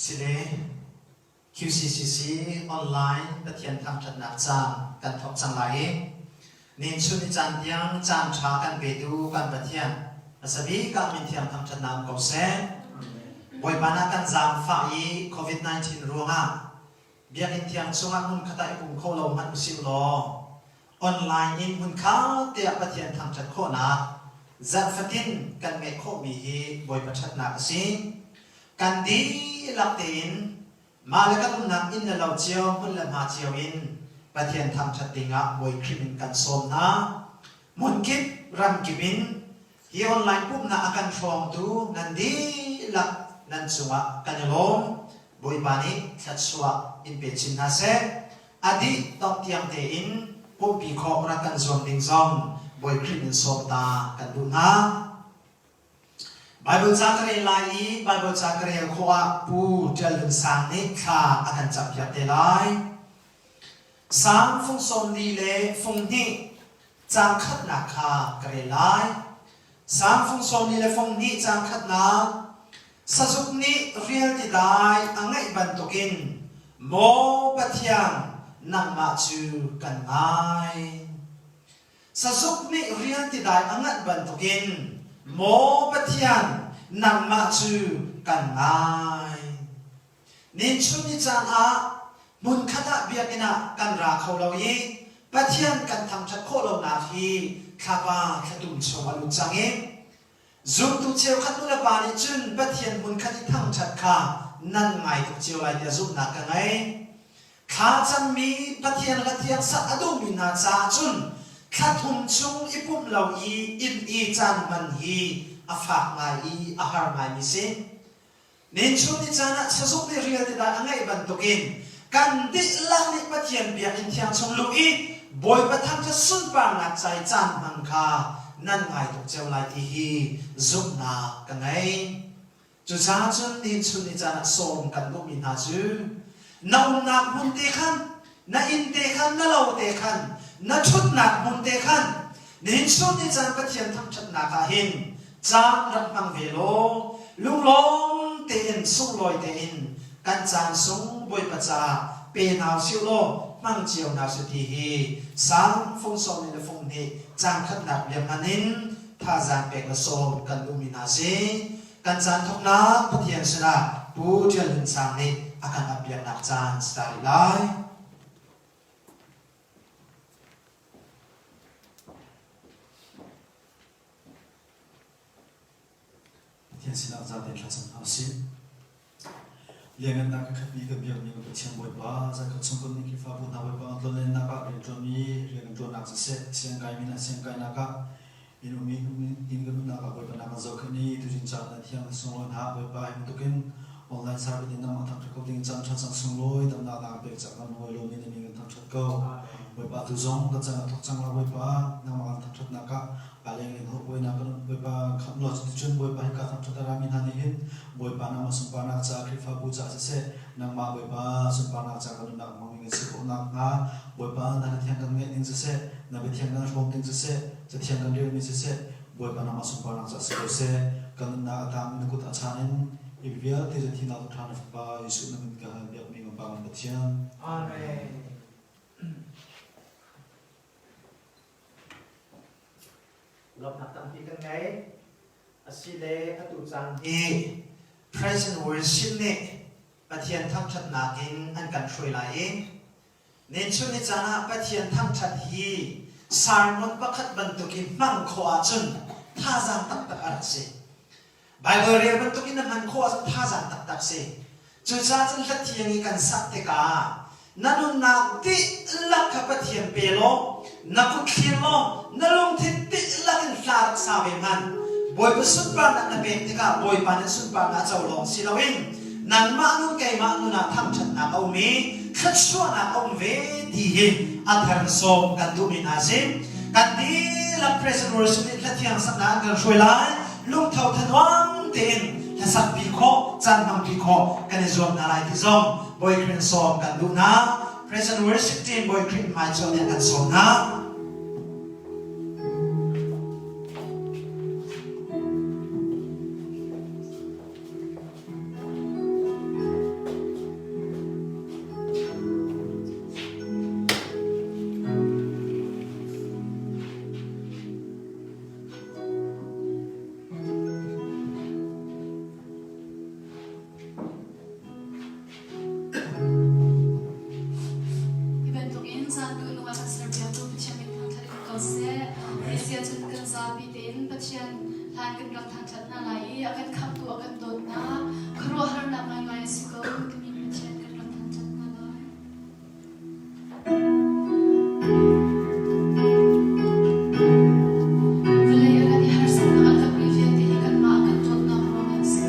Sile QCCC online Pathian thangṭhatnak caan kan thawk cang lai i ninchun ni caan tiang caan ṭha kan petu kan Pathian hmasa bik ah min thiang thangṭhatnak um ko seh. Bawipa na kan zaangfah i COVID-19 ruangah biakinn thiang chungah hmunkhat ah i pum kho lo hmanh usih law online in hmunkhat te ah Pathian thangṭhat khawhnak zarh fatin kan ngeih khawhmi hi Bawipa ṭhatnak a si. Kan dihlak tein mah le kan umnak inn le lo cio hmun le hma cio in Pathian thangṭhat dingah Bawi Khrih in kan sawm hna. Hmunkip ramkip in hi online pumhnak a kan hrawngtu nan dihlak nan cungah kan i lawm. Bawipa nih thluachuah in pe chin hna seh. A dih dongh tiang tein pumhpi khawh rak kan zuam ding zong Bawi Khrih in sawm ta kan duh hna. Baibal ca ka rel lai i Baibal ca ka rel khawh ah Pu Ṭial Lun Sang nih thla a kan campiak te lai. Sang fung sawm li le fung hnih caang khatnak kha ka rel lai. Sang fung sawm li le fung hnih caang khatnak Sazuk nih rial ti dai a ngaih bantukin maw Pathian nangmah cu kan ngai. Sazuk nih rian tidai a nganh bantukin maw Pathian nangmah cu kan ngai. Ninchun ni caan ah hmunkhat ah biakinn ah kan ra kho lo i Pathian kan thangṭhat khawh lonak hi thlapa thlatum chung a lut cang i zumtu cheukhat nulepa nih cun Pathian hmunkhat i thangṭhat kha nan ngai tuk cio lai tiah zumhnak ka ngei. Thlacammi Pathian hla thiang sak a duhmi hna caah cun thla thum chung i pumh lo i inn i caan hman hi a fak ngai i a har ngaimi si. Ninchun ni caan ah sazuk nih rial ti dah a ngeih bantukin kan dihlak nih Pathian biakinn thiang chung luh i Bawipa thangṭhat sunparnak ca i caan hman kha nan ngai tuk cio lai ti hi zumhnak ka ngei. Cucaah cun nichun ni caan ah sawm kan duhmi hna cu na umnak hmun te khan, na inn te khan, na lo te khan, na ṭhutnak hmun te khan nichun ni caan Pathian thangṭhatnak ah hin caan rak hmang ve law lunglawm tein sunglawi tein kan caan sung Bawipa caah pe hna usih law hmang cio hna usih ti hi Salm fung sawm le fung hnih caang khatnak bia hman in thazaang pek le sawm kan duhmi hna si. Kan caan thawknak Pathian sinah Pu Ṭial Hlun Sang nih a kan appiaknak caan si ta rih lai. Pathian sinah zate thlacam hna usih. Lianngannak a khatmi kan biakmi kan Pathian Bawipa, zarkhat chung kan nih Khrihfabu hna Bawipa kan tlonlennak ah rianṭuanmi rian kan ṭuannak siseh, siangkaimi hna siangkainak ah inn ummi inn kan umnak ah Bawipa na kan zohkhenh i tuzing caan na thiang na sunglawi hna Bawipa hi bantukin online service in nangmah thangṭhat ko ding caan ṭha cang sunglawi damnak na kan pek cang kan lungawi lomi na min kan thangṭhat ko. Bawipa tu zong kan caan a thawk cang la Bawipa nangmah kan thangṭhatnak ah Aleng in Bawipa kan Bawipa khamh law cuticun Bawipa hika thangṭhat a rami hna nih hin Bawipa nangmah sunparnak ca Khrihfabu ca siseh nangmah Bawipa sunparnak ca kan nunnak hmangmi kan si khawh nakhnga Bawipa na hla thiang kan ngaih ning siseh na biathiang kan hrawm ding siseh cathiang kan relmi siseh Bawipa nangmah sunparnak ca si ko seh kan nunnak a tangmi na kut a chan in hi vialte cu thinak ṭha na Fapa Jesuh na min ka hal biakmi kan Pa kan Pathian. Amen. Lawmhnak tampi kan ngei. Asile atu caan hi President Worship nih Pathian thangṭhatnak in an kan hruai lai i nichun ni caan ah Pathian thangṭhat hi sermon pakhat bantuk in hmang khawh ahcun thazaang taktak a rak si. Baibal rel bantukin na hman khawh ahcun thazaang taktak si. Cucaah cun hla thiang i kan sak tikah na nunnak dihlak kha Pathian pe law, na kut thlir law, na lungthin dihlak in hla rak sa ve hmanh. Bawipa sunparnak na pek tikah Bawipa nih sunparnak a co lawng si loin nangmah nun keimah nun ah thangṭhatnak a um i thluachuahnak a um ve ti hi a thar sawm kan duhmi hna si. Kan dihlak President Worship nih hla thiang saknak an kan hruai lai. Lungtho thanuam tein hlasakpi khawh, caan hmangpi khawh kan i zuam hna lai ti zong Bawi Khrih sawm kan duh hna. Praise and worship team Bawi Khrih hmai cuan nih kan sawm hna. kan dawtnak khuaruahharnak ngaingai a si ko timi Pathian kan rak thangṭhat hna lai. Vawlei a kan i harsatnak a tammi vialte hi kanmah a kan dawtnak ruangah a si.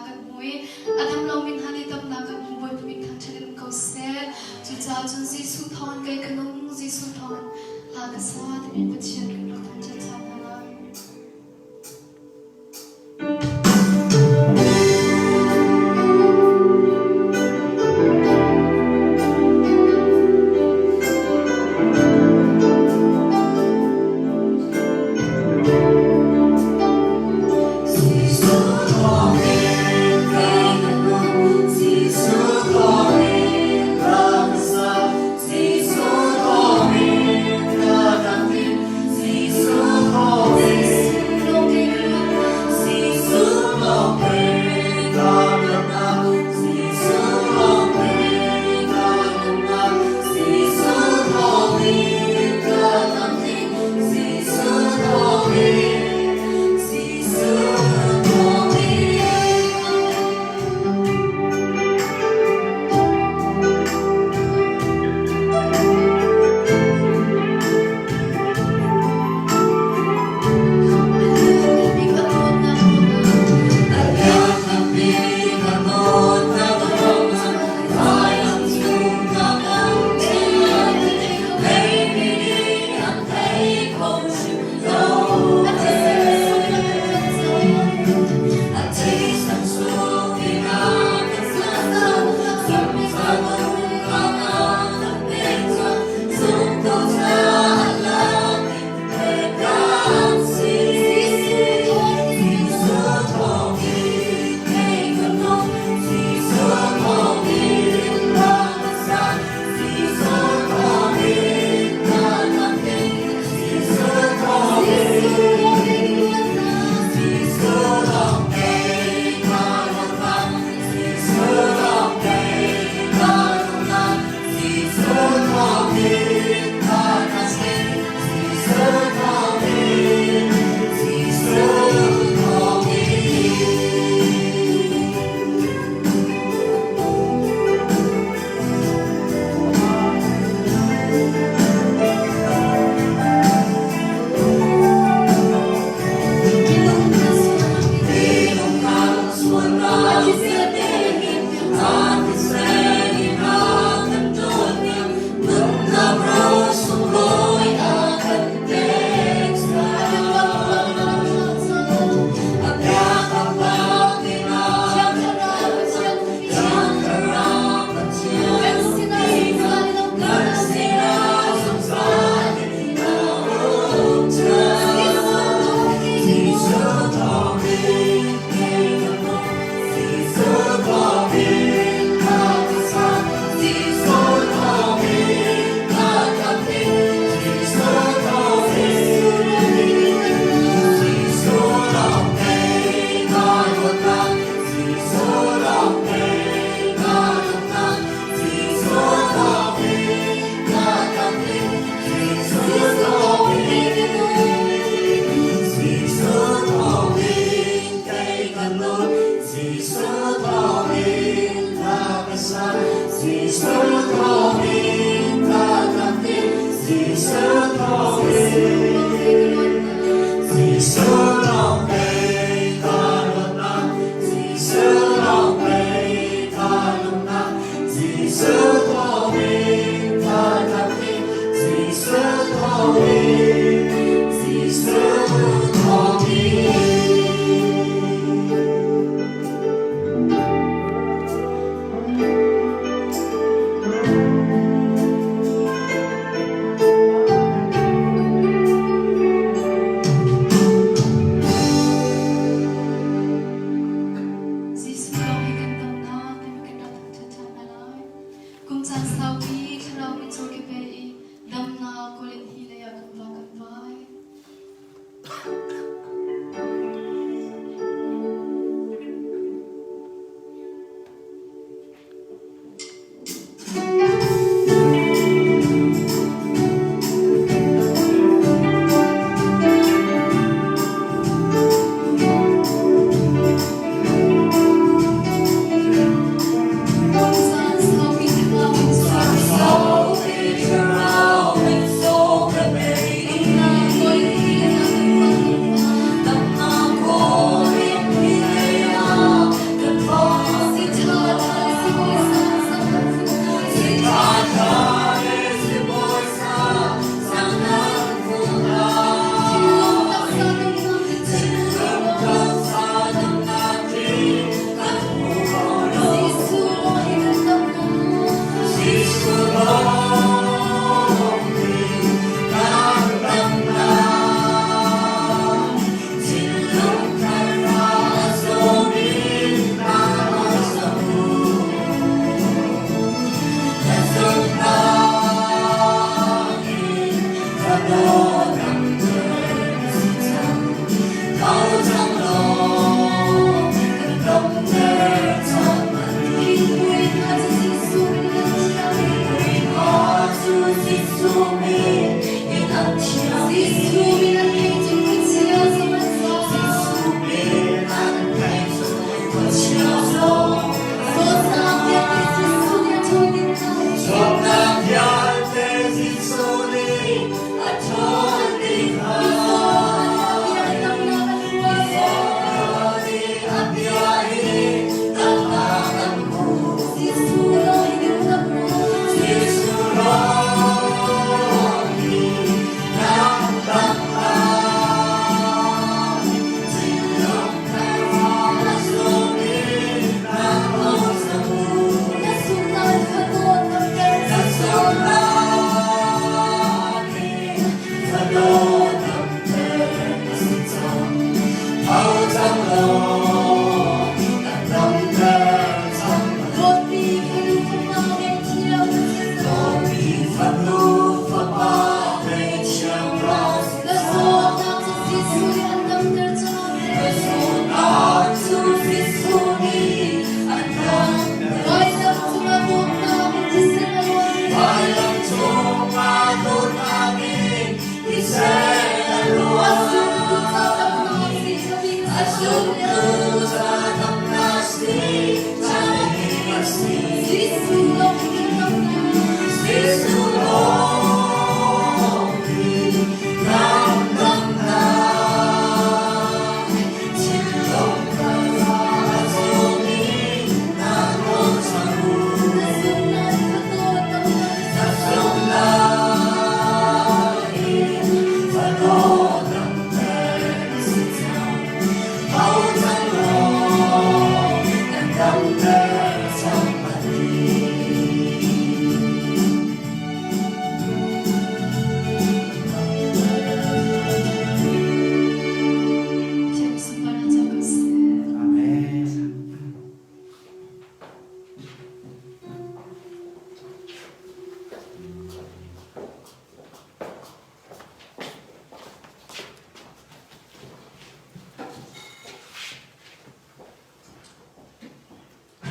kan hmu i a dam lomi hna nih damnak kan hmu. Bawipa min thangṭhat in um ko seh. Cucaah cun Jesuh thawngin kei ka nung, Jesuh thawngin hla ka sa timi Pathian kan rak thangṭhat ṭhan hna lai.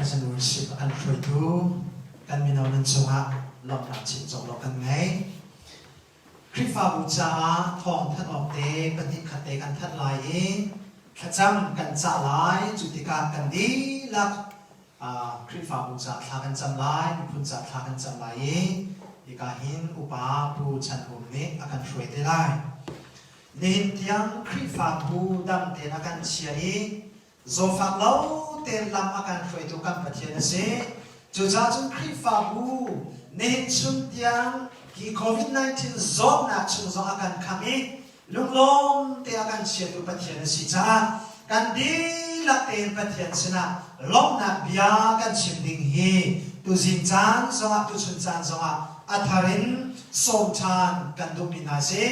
Praise and Worship a kan hruaitu kan mino nan cungah lawmhnak chim cawk lo kan ngei. Khrihfabu caah thawng thanh awk te pahnih khat te kan thanh lai i thlacam kan cah lai. Cu tikah kan dihlak Khrihfabu caah thla kan cam lai, miphun caah thla kan cam lai i hika hin upa Pu Chan Hum nih a kan hruai te lai. Nihin tiang Khrihfabu dam tein a kan chia i Zawtfak lo tein lam a kan hruaitu kan Pathian a si. Cucaah cun Khrihfabu nihin chung tiang hi COVID-19 zawtnak chung zong a kan kham i lunglawm te a kan chiatu Pathian a si caah kan dihlak tein Pathian sinah lawmhnak bia kan chim ding hi tuzing caan zongah tuchun caan zongah a thar in sawm ṭhan kan duhmi hna si.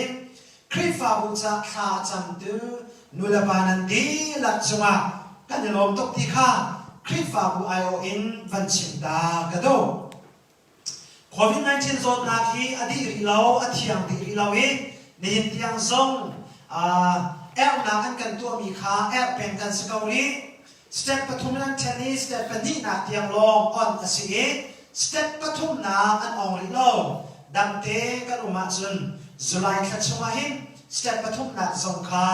Khrihfabu ca thla a camtu nulepa nan dihlak cungah kan i lawm tuk ti kha Khrihfabu aiawh in van chim ta ka duh. COVID-19 zawtnak hi a dih rih lo, a thiang dih rih lo i nihin tiang zong erhnak an kan tuahmi kha erh peng kan si ko rih. Step pathum in an ṭhen i step pahnihnak tiang lawng on a si i step pathumnak an ong rih lo. Damte kan um ahcun July thla chungah hin step pathumnak zong kha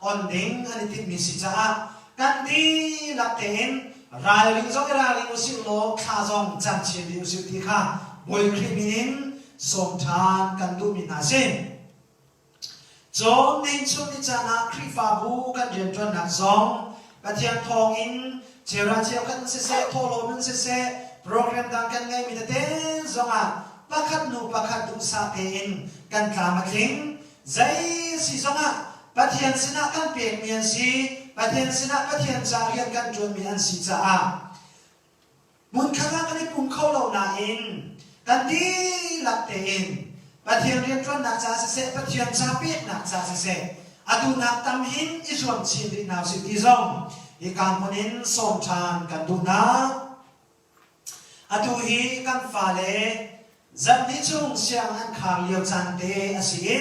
on ding an i timhmi si caah kan dihlak tein ralring zong i ralring usih law thla zong cam chin rih usih ti kha Bawi Khrih min in sawm ṭhan kan duhmi hna si. Cun nihin ni caan ah Khrihfabu kan rianṭuannak zong Pathian thawngin cheuhra cheukhat in siseh, thawhlawm in siseh, program dang kan ngeihmi tete zongah pakhat hnu pakhat duhsah tein kan tlam a tling. Zei si zongah Pathian sinah kan pekmi an si, Pathian sinah Pathian ca rian kan ṭuanmi an si caah Hmunkhat ah kan i pum kho lo nain kan dihlak tein Pathian rianṭuannak ca siseh, Pathian ca peknak ca siseh, atu nak tam hin i zuam chin rih hna usih ti zong hika hmun in sawm ṭhan kan duh hna. Atu hi kan fale zarhni chung siang an khar lio caan te a si i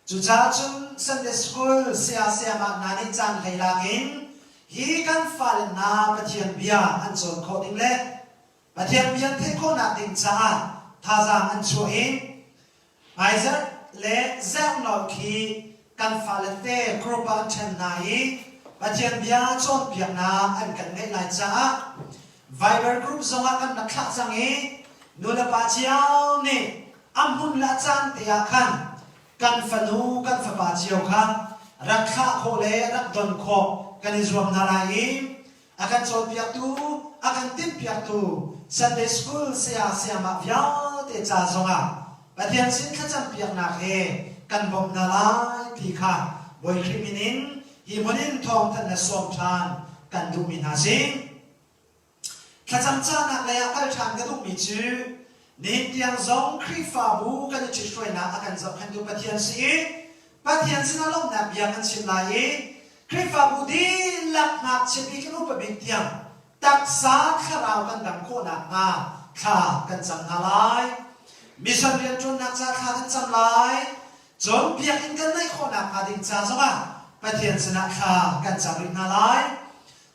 Cucaah cun Sunday School saya sayamah hna nih caan hlei lak in hi kan fale hna Pathian bia an cawn khawh ding le Pathian bia theih khawhnak ding caah thazaang an chuah i hmaizarh le zerhnawl khi kan fale te group ah an ṭhen hna i Pathian bia cawnpiaknak an kan ngeih lai caah Viber group zongah kan rak thlah cang i nulepa cio nih a hmun le a caan te ah khan kan fanu kan fapa cio kha rak thlah khawh le rak don khawh kan i zuam hna lai i a kan cawnpiaktu a kan timhpiaktu Sunday School saya sayamah vialte ca zongah Pathian sin thlacampiaknak he kan bawmh hna lai ti kha Bawi Khrih min in hi hmun in thawngthanh le sawm ṭhan kan duhmi hna si. Thlacam cahnak lei ah kal ṭhan ka duhmi cu nihin tiang zong Khrihfabu kan i ṭhithruainak a kan zohkhenhtu Pathian si i Pathian sinah lawmhnak bia kan chim lai i Khrihfabu dihlak ngakchia bik in upa bik tiang taksa thlarau kan dam khawh nakhnga thla kan cam hna lai. Mission rianṭuannak ca thla kan cam lai. Cun biakinn kan neih khawh nakhnga ding ca zongah Pathian sinah thla kan cam rih hna lai.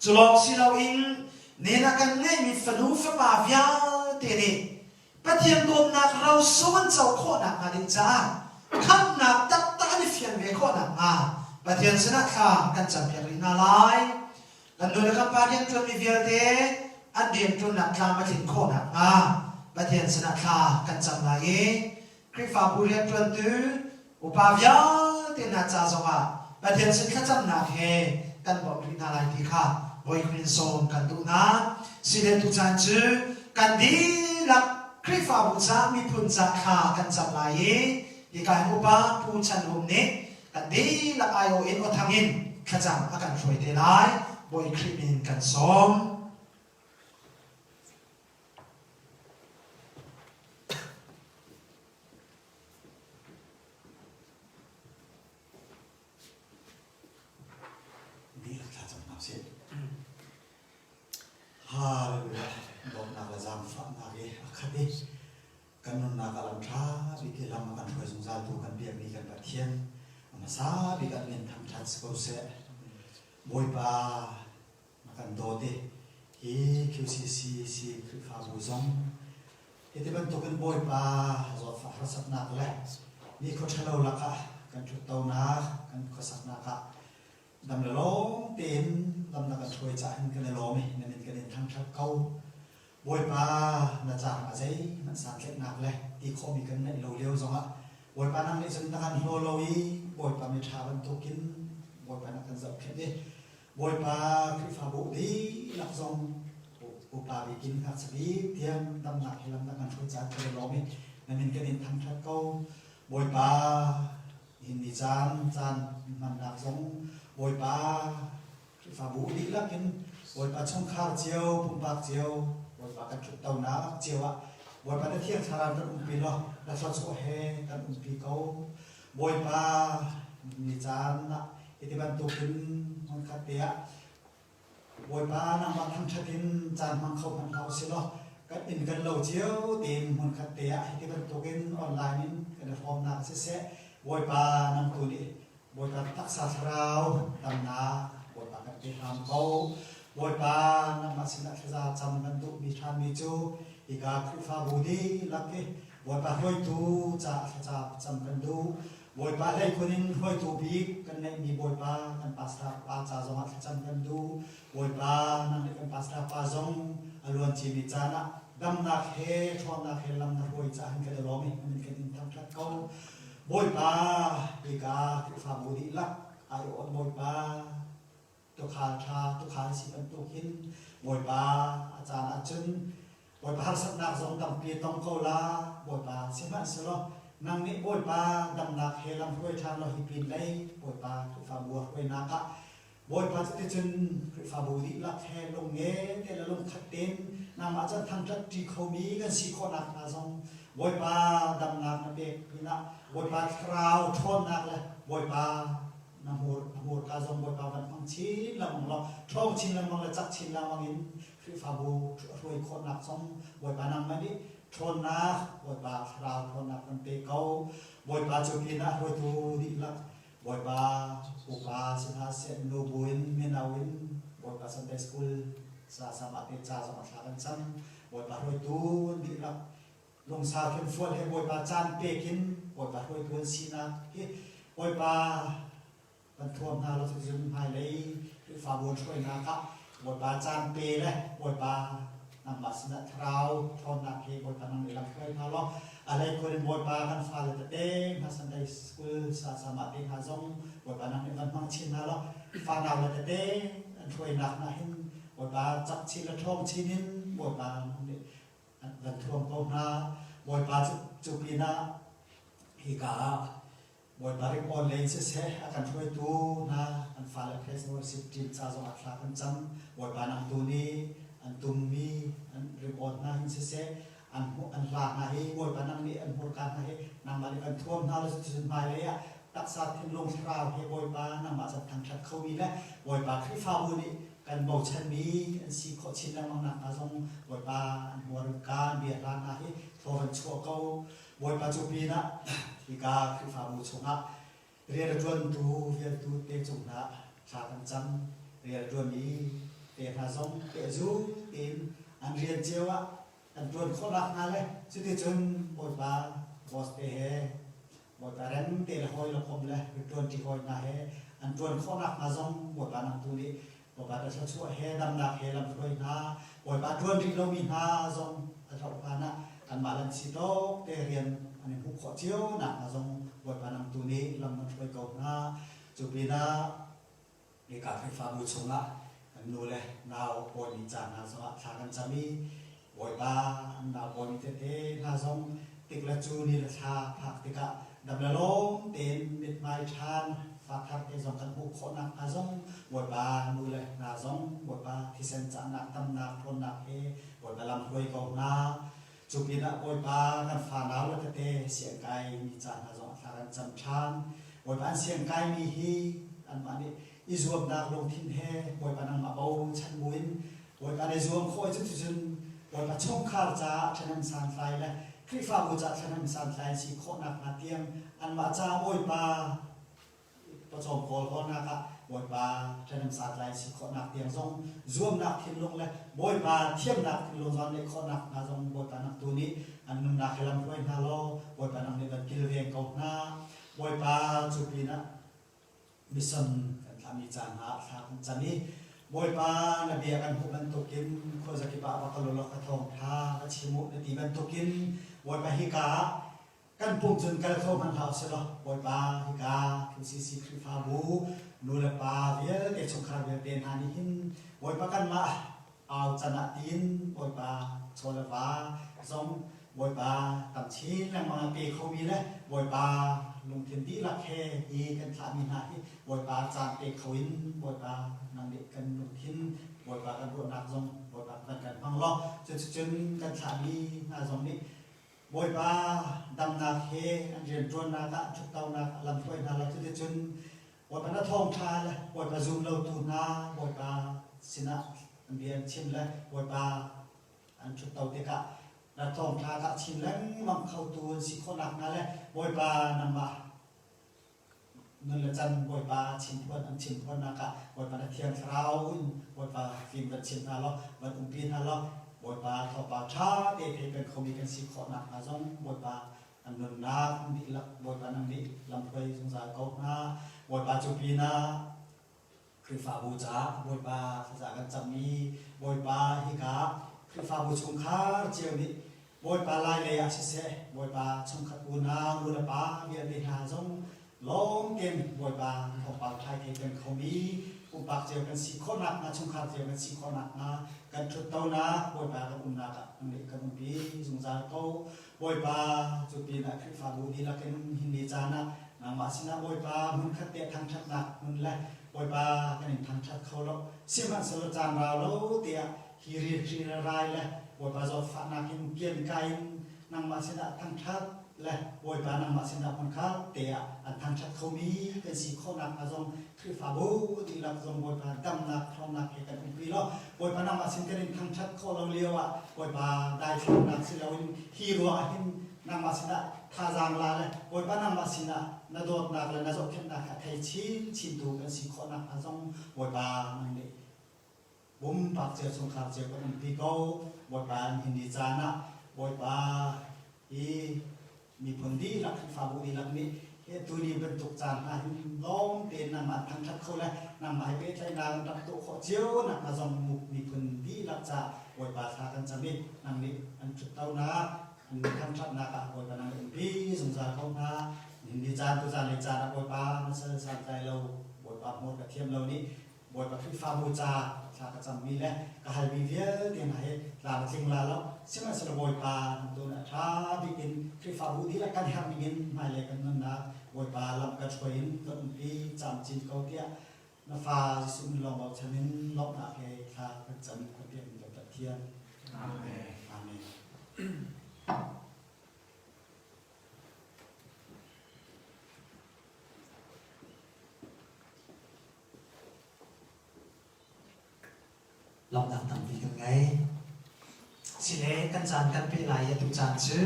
Cu lawng si loin nen a kan ngeihmi fanu fapa vialte nih Pathian dawtnak rosung an co khawh nakhnga ding caah khamhnak taktak an i fian ve khawh nakhnga Pathian sinah thla kan campiak rih hna lai. Kan nu le kan pa rianṭuanmi vialte an rianṭuannak tlam a tlin khawh nakhnga Pathian sinah thla kan cam lai i Khrihfabu rianṭuantu upa vialte hna ca zongah Pathian sin thlacamnak he kan bawmh rih hna lai ti kha Bawi Khrih in sawm kan duh hna. Sile tucaan cu kan dihlak Khrihfabu ca miphun ca thla kan cam lai i hika hin upa Pu Chan Hum nih kan dihlak aiawh in awthang in thlacam a kan hruai te lai. Bawi Khrih min in kan sawm. Hallelujah. Dawtnak le zaangfahnak i a khat i kan nunnak ah lam ṭha bik i lam a kan hruai zungzaltu kan biakmi kan Pathian a hmasa bik ah min thangṭhat si ko seh. Bawipa na kan dawt i. Hi QCCC Khrihfabu zong hiti bantukin Bawipa zawtfah harsatnak le nikhua ṭhalo lakah kan ṭhuttonak, kan khuasaknak ah dam le lawm tein lam na kan hruai caah hin kan i lawm i na min kan in thangṭhat ko. Bawipa na caang ah zeihmanh santlaihnak le ti khawhmi kan neih lo lio zongah Bawipa nang nih cun na kan hlaw lo i Bawipa miṭha bantukin Bawipa na kan zohkhenh i Bawipa Khrihfabu dihlak zong upa bik in ngakchia bik tiang damnak he lam na kan hruai caan kan i lawm i na min kan in thangṭhat ko. Bawipa nihin ni caan caan hmannak zong Bawipa Khrihfabu dihlak in Bawipa chungkhar cio, pumpak cio, Bawipa kan ṭhuttonak cio ah Bawipa na Thiang Thlarau kan umpi law na thluachuah he kan umpi ko. Bawipa ni caan ah hiti bantukin hmunkhat te ah Bawipa nangmah thangṭhat in caan hmang kho hmanh hlah usih law kan inn kan lo cio tein hmunkhat te ah hiti bantukin online in kan i hrawmnak siseh Bawipa nang tu nih Bawipa taksa thlarau damnak Bawipa kan pe hram ko. Bawipa nangmah sinah thlaza cam kan duhmi ṭhanmi cu hika Khrihfabu dihlak hi Bawipa hruaitu caah thlaza cam kan duh. Bawipa hleikhun in hruaitu bik kan ngeihmi Bawipa kan pastor pa ca zongah thlacam kan duh. Bawipa nang nih kan pastor pa zong a luan cimi caan ah damnak he ṭhawnnak he lam na hruai caah hin kan i lawm i na min kan in thangṭhat ko. Bawipa hika Khrihfabu dihlak aiawh Bawipa tuukhal ṭha tuukhal si bantuk hin Bawipa a caan ahcun Bawipa harsatnak zong tampi tong ko la Bawipa sihmanhsehlaw nang nih Bawipa damnak he lam hruai ṭhan law hi pin lei Bawipa Khrihfabu a hruainak ah Bawipa cuticun Khrihfabu dihlak he lungnge te le lungkhat tein nangmah cun thangṭhat ṭi khomi kan si khawh nakhnga zong Bawipa damnak na pek pinah Bawipa thlarau ṭhawnnak le Bawipa na hmur na hmurka zong Bawipa van hmang chin lengmang law ṭhawng chin lengmang le cak chin lengmang in Khrihfabu hruai khawhnak zong Bawipa nangmah nih ṭhawnnak Bawipa thlarau ṭhawnnak kan pe ko Bawipa cu pinah hruaitu dihlak Bawipa upa si hna seh nu buin mino in Bawipa Sunday School sa sama te ca zong a thla kan cam Bawipa hruaitu dihlak lungsau thinfual he Bawipa caan pek in Bawipa hruaitu an sinak hi Bawipa kan thuam hna lo cun hmailei Khrihfabu an hruainak ah Bawipa caan pe le Bawipa nangmah sinah thlarau ṭhawnnak he Bawipa nang nih lam hruai hna law a hleikhun in Bawipa kan fale tete hna Sunday School sa sama te hna zong Bawipa nang nih van hmang chin hna law fanau le tete an hruainak hna hin Bawipa cak chin le ṭhawng chin in Bawipa nang nih an van thuam ko hna. Bawipa cu, cu pinah hika ah Bawipa ringawn lei in siseh a kan hruaitu hna an fale praise and worship team ca zongah thla kan cam. Bawipa nang tu nih an tummi an ringawn hna hin siseh an hmuh an hla hna hi Bawipa nang nih an hmurka hna hi nangmah nih van thuam hna law cuticun hmailei ah taksa thinlung thlarau he Bawipa nangmah can thangṭhat khomi le Bawipa Khrihfabu nih kan bochanmi an si khawh chin lengmang nakhnga zong Bawipa an hmurka an bia hla hna hi thaw van chuah ko. Bawipa cu pinah hika Khrihfabu chungah rian a ṭuantu vialtu te cung hna thla kan cam. Rian a ṭuanmi te hna zong pehzul tein an rian cio ah an ṭuan khawh nakhnga le cuticun Bawipa boss te he Bawipa rem te le hawi le kom le ṭuanṭi hawi hna he an ṭuan khawh nakhnga zong Bawipa nang tu nih Bawipa na thluachuah he damnak he lamhruai hna Bawipa ṭuan rih lomi hna zong a hloh hlan ah kanmah lan si tawk te rian an i hmuh khawh cio nakhnga zong Bawipa nang tu nih lam nan hruai ko hna. Cu pinah Hika Khrihfabu chungah kan nu le nau pawimi ca hna zongah thla kan cam i Bawipa an nau pawimi tete hna zong tik le cu ni le thla phak tikah dam le lawm tein mithmai ṭhan fa thar te zong kan hmuh khawh nakhnga zong Bawipa nu le hna zong Bawipa thisen cahnak tamnak ṭhawnnak he Bawipa lam hruai ko hna. Cu pinah Bawipa kan fanau le tete siangkai mi ca hna zong thla kan cam ṭhan. Bawipa an siangkai mi hi anmah nih i zuamnak lungthin he Bawipa nangmah bochan buin Bawipa nih zuam khawh i cuticun Bawipa chungkhar caah ṭhahnem santlai le Khrihfabu caah ṭhahnem santlai an si khawh nakhnga tiang anmah caah Bawipa. pawcawm kawl hawlnak ah Bawipa ṭhahnem santlai si khawhnak tiang zong zuamnak thinlung le Bawipa thiamnak thinlung zong neih khawhnak hna zong Bawipa nang tu nih an nunnak hi lam hruai hna law Bawipa nang nih van kilveng ko hna. Bawipa cu pinah mission kan thlahmi ca hna ah thla kan cam i Bawipa na bia kan hmuh bantukin khuazakip ah va kal u law ka thawngṭha va chim u na ti bantukin Bawipa hika ah kan pum cun kal kho hmanh hlah usih law Bawipa hika QCC Khrihfabu nu le pa vialte chungkhar vialte hna nih hin Bawipa kanmah au can ah tiin Bawipa chaw le va zong Bawipa tam chin lengmang a pe khomi le Bawipa lungthin dihlak he hi kan thlahmi hna hi Bawipa caan pe kho in Bawipa nang nih kan lungthin Bawipa kan ruahnak zong Bawipa kan kan hmang law cuticun kan thlahmi hna zong nih Bawipa damnak he an rianṭuannak ah ṭhuttonak a lamhruai hna lo cuticun Bawipa na thawngṭha le Bawipa zum lotu hna Bawipa sinah an bia an chim le Bawipa an ṭhutto tikah na thawngṭha kha a chim lengmang khotu an si khawhnak hnga le Bawipa nangmah nun le can Bawipa chimphuan an chimphuannak ah Bawipa na Thiang Thlarau in Bawipa fim van chim hna law van umpi hna law Bawipa thawngpang ṭha te thei peng khomi kan si khawhnak hnga zong Bawipa an nunnak an dihlak Bawipa nang nih lamhruai zungzal ko hna Bawipa cu pinah Khrihfabu caah Bawipa thlaza kan cammi Bawipa hika Khrihfabu chungkhar cio nih Bawipa lai lei ah siseh Bawipa chungkhat unau nu le pa vialte hna zong lawm tein Bawipa thawngpang ṭhai thei peng khomi pumpak cio kan si khawhnak hnga chungkhar cio kan si khawhnak hnga kan ṭhuttonak Bawipa kan umnak ah nih kan umpi zungzal ko Bawipa cu pinah Khrihfabu dihlak in hin ni caan ah nangmah sinah Bawipa hmunkhat te thangṭhatnak hmun le Bawipa kan in thangṭhat kho lo sihmanhsehlaw caan rau lo tiah hi ri rai le Bawipa zawtfahnak in kian kai in nangmah sinah thangṭhat le Bawipa nangmah sinah hmunkhat te ah an thangṭhat khomi kan si khawhnak hnga zong Khrihfabu dihlak zong Bawipa damnak ṭhawnnak he kan umpi law Bawipa nangmah sin kan in thangṭhat khawh lo lio ah Bawipa daithlannak si loin hi ruangah hin nangmah sinah thazaang la le Bawipa nangmah sinah na dawtnak le na zohkhenhnak a thei chinchin tu kan si khawhnak hnga zong Bawipa nang nih pumpak cio chungkhar cio kan umpi ko Bawipa hin ni caan ah Bawipa hi miphun dihlak Khrihfabu dihlak nih hi tuni bantuk caan hna hin lawm tein nangmah thangṭhat kho le nangmah he pehtlaihnak an rak tuah khawh cio nak hnga zong miphun dihlak ca Bawipa thla kan cam i nang nih an ṭhuttonak an thangṭhatnak ah Bawipa nang nih umpi zungzal ko hna ni caan tu caan le caan ah Bawipa na sal santlai lo Bawipa hmur ka thiam lo nih Bawipa Khrihfabu ca thla ka cammi le ka halmi vialte hna hi tlam a tling la lo. Sihmanhsehlaw Bawipa nan tuan a ṭha bik in Khrihfabu dihlak kan herh ning in hmailei kan nunnak Bawipa lam kan hruai in kan umpi camcin ko tiah na fa Jesuh min lawng bochan in lawmhnak he thla kan cam kan biakinn kan Pathian. Amen. Amen. Lawmhnak tampi kan ngei. Sile kan caan kan peh lai i atu caan cu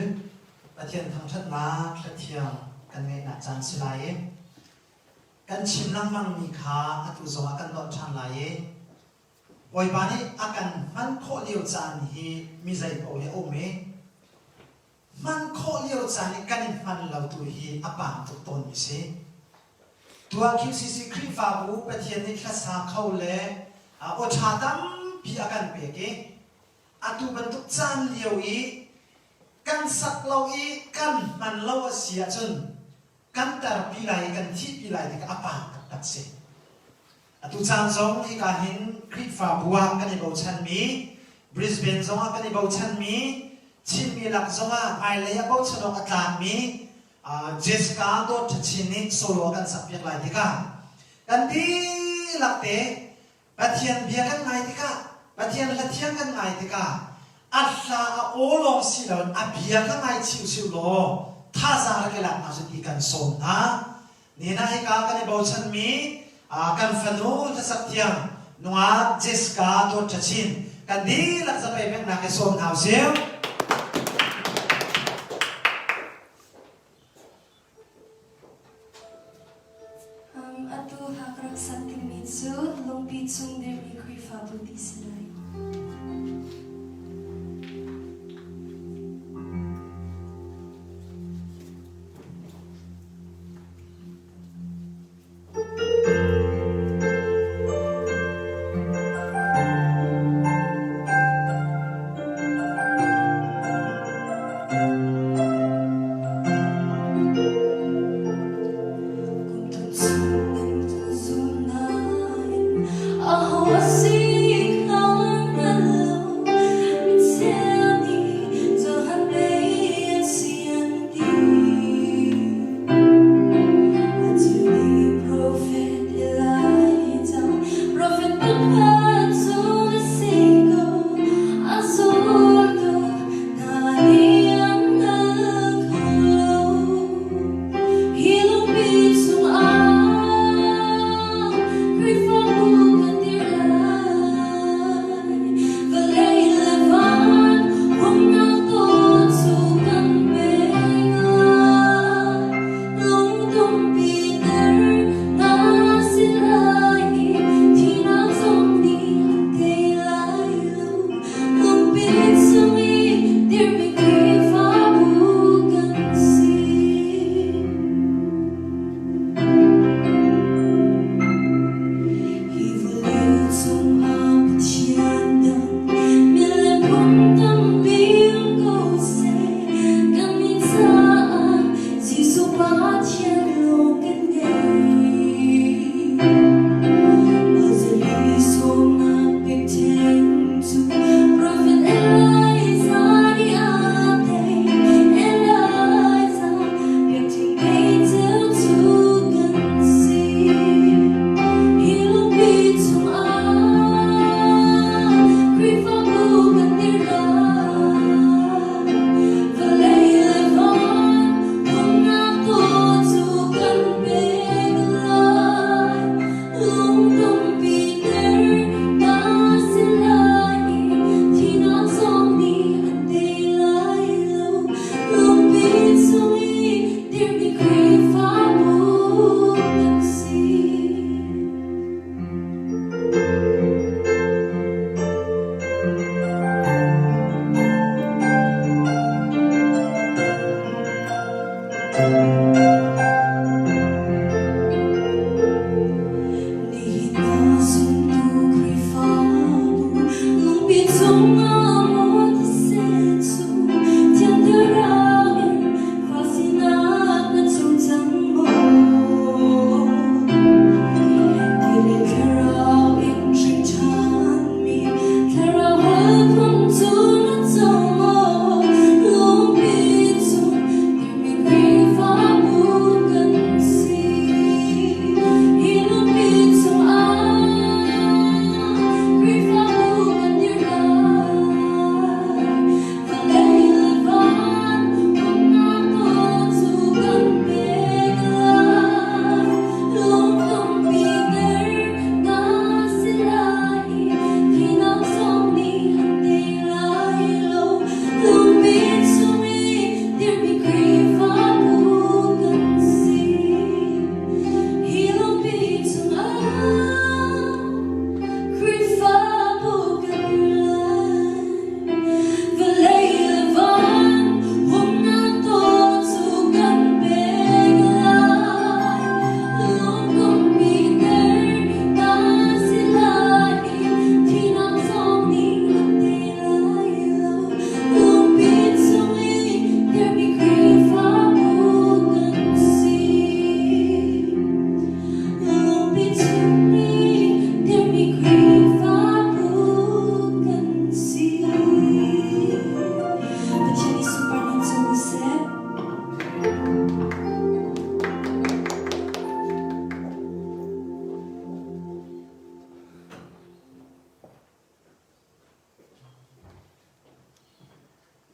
Pathian thangṭhatnak hlathiang kan ngeihnak caan si lai i kan chim lengmangmi kha atu zongah kan nolh ṭhan lai i Bawipa nih a kan hman khawh lio caan hi mi zei paoh hi a um i Hman khawh lio caan i kan i hman lo tu hi a paam tuk tawnmi si. Tuah QCC Khrihfabu Pathian nih hlasa kho le aw ṭha tampi a kan pek i atu bantuk caan lio i kan sak lo i kan hman lo a si ahcun kan tarpi lai i kan thihpi lai tikah a paam taktak si. Atu caan zong hika hin Khrihfabu ah kan i bochanmi, Brisbane zongah kan i bochanmi, Chinmi lak zongah hmailei ah bochan awk a tlakmi Jessica Dawt Ṭha Chin nih solo a kan sakpiak lai tikah kan dihlak te Pathian bia kan ngai tikah Pathian hla thiang kan ngai tikah a hla a aw lawng si loin a bia kha ngai chiu law thazaang rak i lak hna cu ti kan sawm hna. Nina hika kan i bochanmi kan fanu hlasak thiam nungak Jessica Dawt Ṭha Chin kan dihlak zapei peknak i sawm hna usih. Um, atu. sak dingmi cu lungpi cung dirmi Khrihfabu ti si lai.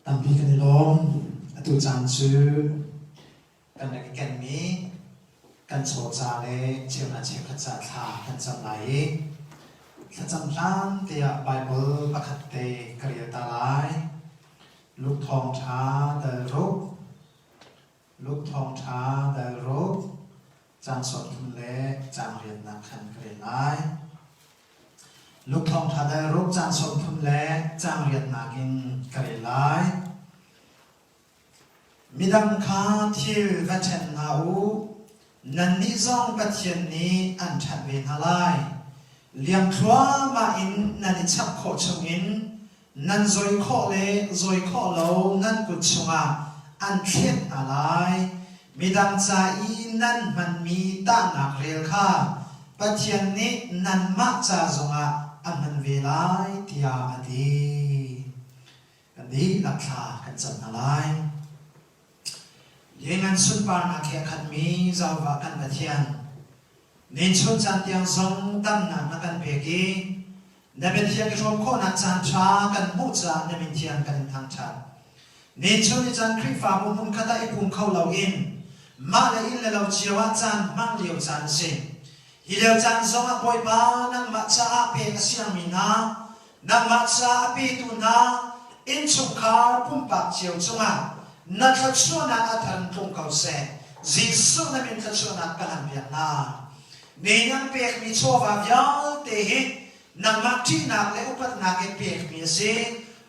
Tampi kan i lawm. Atu caan cu kan rak i kenmi kan chaw ca le cheuhra cheukhat ca thla kan cam lai i thlacam hlan tiah Baibal pakhat te ka rel ta lai. Luke thawngṭha dal ruk. Luke thawngṭha dal ruk. Caang 30 le caang riatnak khan ka rel lai. Luke thawngṭha dal ruk caang 30 le caang riatnak in ka rel lai. Midang kha thil va ṭhen hna u, nannih zong Pathian nih an ṭhanh ve hna lai. Liam thluahmah in nan i chap khawh chungin nan zoi khawh le zoi khawh lo nan kut chungah an thlet hna lai. Midang ca i nan hmanmi tahnak rel kha Pathian nih nanmah ca zongah a hman ve lai, tiah a ti. Kan dihlak thla kan cam hna lai. Lianngan sunparnak he a khatmi Jehovah kan Pathian, ninchun caan tiang zong damnak na kan pek i na biathiang i hrawm khawhnak caan ṭha kan hmuh caah na min thiang kan in thangṭhat. Ninchun ni caan Khrihfabu hmunkhat ah i pum kho loin mah le inn le lo cio ah caan hmang lio caan a si. Hi lio caan zongah Bawipa nangmah caah pek a siangmi hna Nangmah ca a petu hna innchungkhar pumpak cio cungah na thluachuahnak a thar in tlung ko seh. Jesuh na min thluachuahnak ka hlanpiak hna. Ne nan pekmi chawva vialte hi nangmah ṭihnak le upatnak in pekmi a si.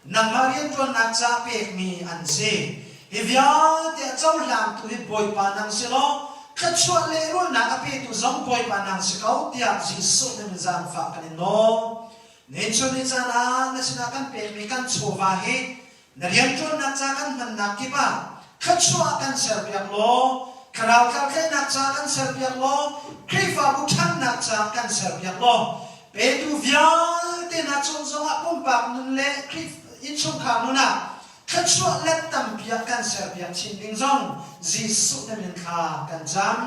Nangmah rianṭuannak ca pekmi an si. Hi vialte a cohlangtu hi Bawipa nang si law, thluachuah lehrulnak a petu zong Bawipa nang si ko tiah Jesuh na min zaangfah kan in nawl. Nichun ni caan ah na sinah kan pekmi kan chawva hi na rianṭuannak ca kan hmannak kip ah thluachuah kan serpiak law, thlarau tlerhtlaihnak ca kan serpiak law, Khrihfabu ṭhannak ca kan serpiak law, petu vialte hna cung zongah pumpak nun le Khrih innchungkhar nun ah thluachuah let tampi ah kan serpiak chin ding zong Jesuh na min thla kan cam.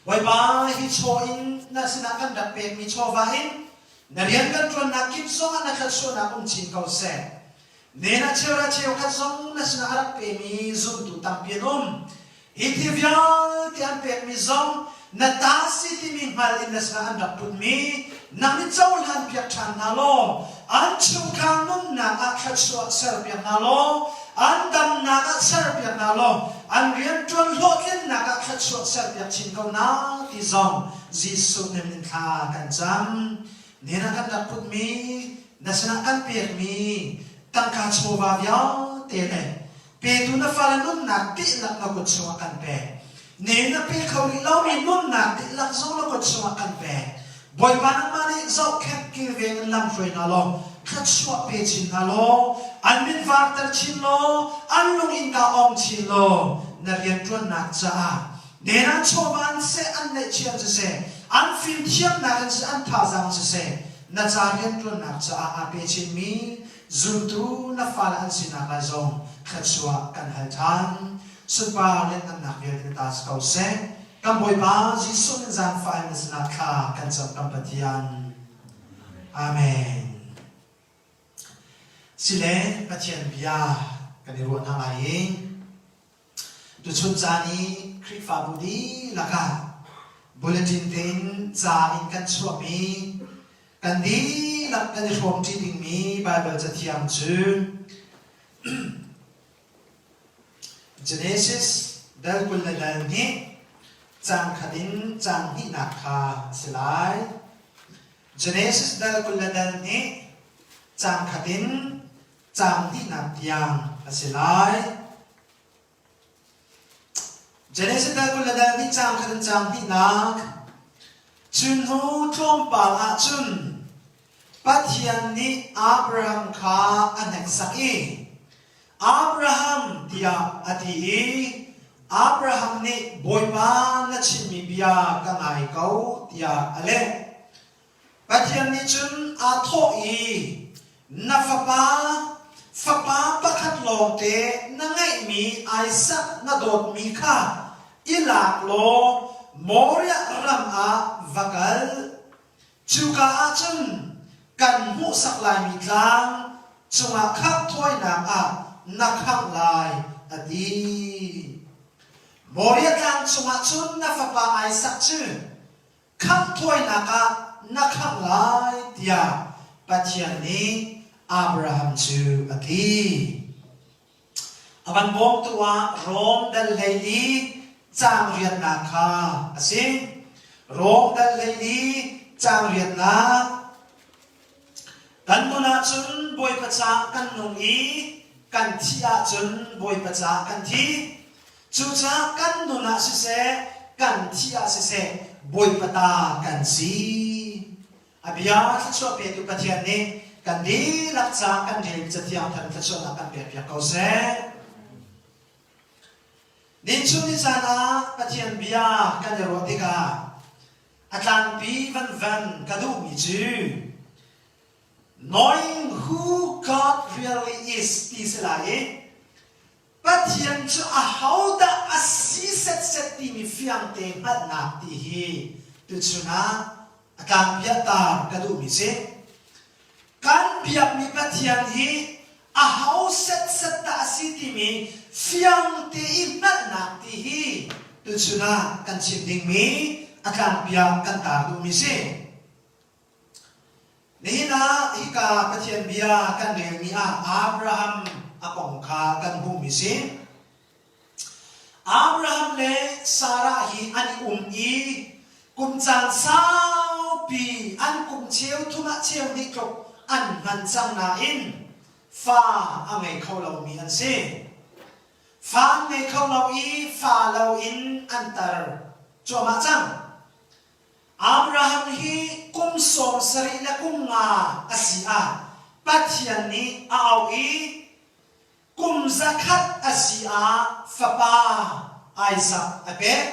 Bawipa, hi chaw in na sinah kan rak pekmi chawva in na rian kan ṭuannak kip zongah na thluachuahnak um chin ko seh. Nen ah cheuhra cheukhat zong na sinah a rak pemi zumtu tampi an um. Hi thil vialte an pekmi zong na ta si timi hngal in na sinah an rak putmi nang nih cohlan piak ṭhan hna law an chungkhar nunnak ah thluachuah serpiak hna law an damnak ah serpiak hna law an rianṭuan hlawhtlinnak ah thluachuah serpiak chin ko hna ti zong Jesuh min in thla kan cam. Nihin ah kan rak putmi, na sinah kan pekmi tangka chawva vialte le petu na fale nunnak dihlak na kut chungah kan pek. Nihin na pe kho rih lomi nunnak dihlak zong na kut chungah kan pek. Bawipa nangmah nih zohkhenh kilveng in lam hruai hna law thluachuah pe chin hna law an mit varter chin law an lung innka ong chin law na rianṭuannak caah nen an chawva an seh an neihchiah siseh an fimthiamnak in siseh an thazaang siseh na ca rianṭuannak caah aa pe chinmi zultu na fale an sinak lai zong thluachuah kan hal ṭhan sunpar lianhngannak vialte ta si ko seh Kan Bawipa Jesuh min zaangfah in na sinah thla kan cam kan Pathian. Amen. Sile Pathian bia kan i ruah hna lai i tuchun caan i Khrihfabu dihlak ah bulletin tein ca in kan chuahmi kan dihlak kan i hrawmṭi dingmi Baibal cathiang cu Genesis dal 20 le dal hnih caang khat in caang hnihnak kha a si lai. Genesis dal 20 le dal hnih caang khat in caang hnihnak tiang a si lai. Genesis dal 20 le dal hnih caang khat in caang hnihnak Cu hnu tlawmpal ah cun Pathian nih Abraham kha a hneksak i, Abraham tiah a ti i Abraham nih Bawipa na chimmi bia ka ngai ko tiah a leh. Pathian nih cun aa thawh i, Na fapa, fapa pakhat lawngte na ngeihmi Isak na dawtmi kha i lak law Moriah ram ah va kal. Cuka ah cun kan hmuhsak laimi tlang cungah khamhthawinak ah na khangh lai, a ti. Moriah tlang cungah cun na fapa Isak cu khamhthawinak ah na khangh lai tiah Pathian nih Abraham cu a ti. A van bawmtu ah Rom dal 14. caang riatnak kha a si. Rom dal 14 caang riatnak. Kan nun ahcun Bawipa caah kan nung i kan thih ahcun Bawipa caah kan thi. Cucaah kan nun ah siseh, kan thih ah siseh, Bawipa ta kan si. A bia thluachuah petu Pathian nih kan dihlak caah kan rel Cathiang thar thluachuahnak kan pekpiak ko seh. Ninchun ni caan ah Pathian bia kan i ruah tikah a tlangpi vanvan ka duhmi cu knowing who God really is ti si lai i Pathian cu ahodah a si setset timi fiangte hngalhnak ti hi tuchun ah a tlangpiah tar ka duhmi si. Kan biakmi Pathian hi aho setset dah a si timi fiangte i hngalhnak ti hi tuchun ah kan chim dingmi a tlangpiah kan tar duhmi si. Nihin ah hika Pathian bia kan relmi ah Abraham a kong kha kan hmuhmi si. Abraham le Sarah hi an i um i kum caan saupi an kum cheu thum ah cheu hnih tluk an hman cang nain fa a ngei kho lomi an si. Fa an ngei kho lo i fa loin an tar cuahmah cang. Abraham hi kum 70 le kum nga a si ah Pathian nih a auh i kum 100 a si ah fapa Isaac a pek.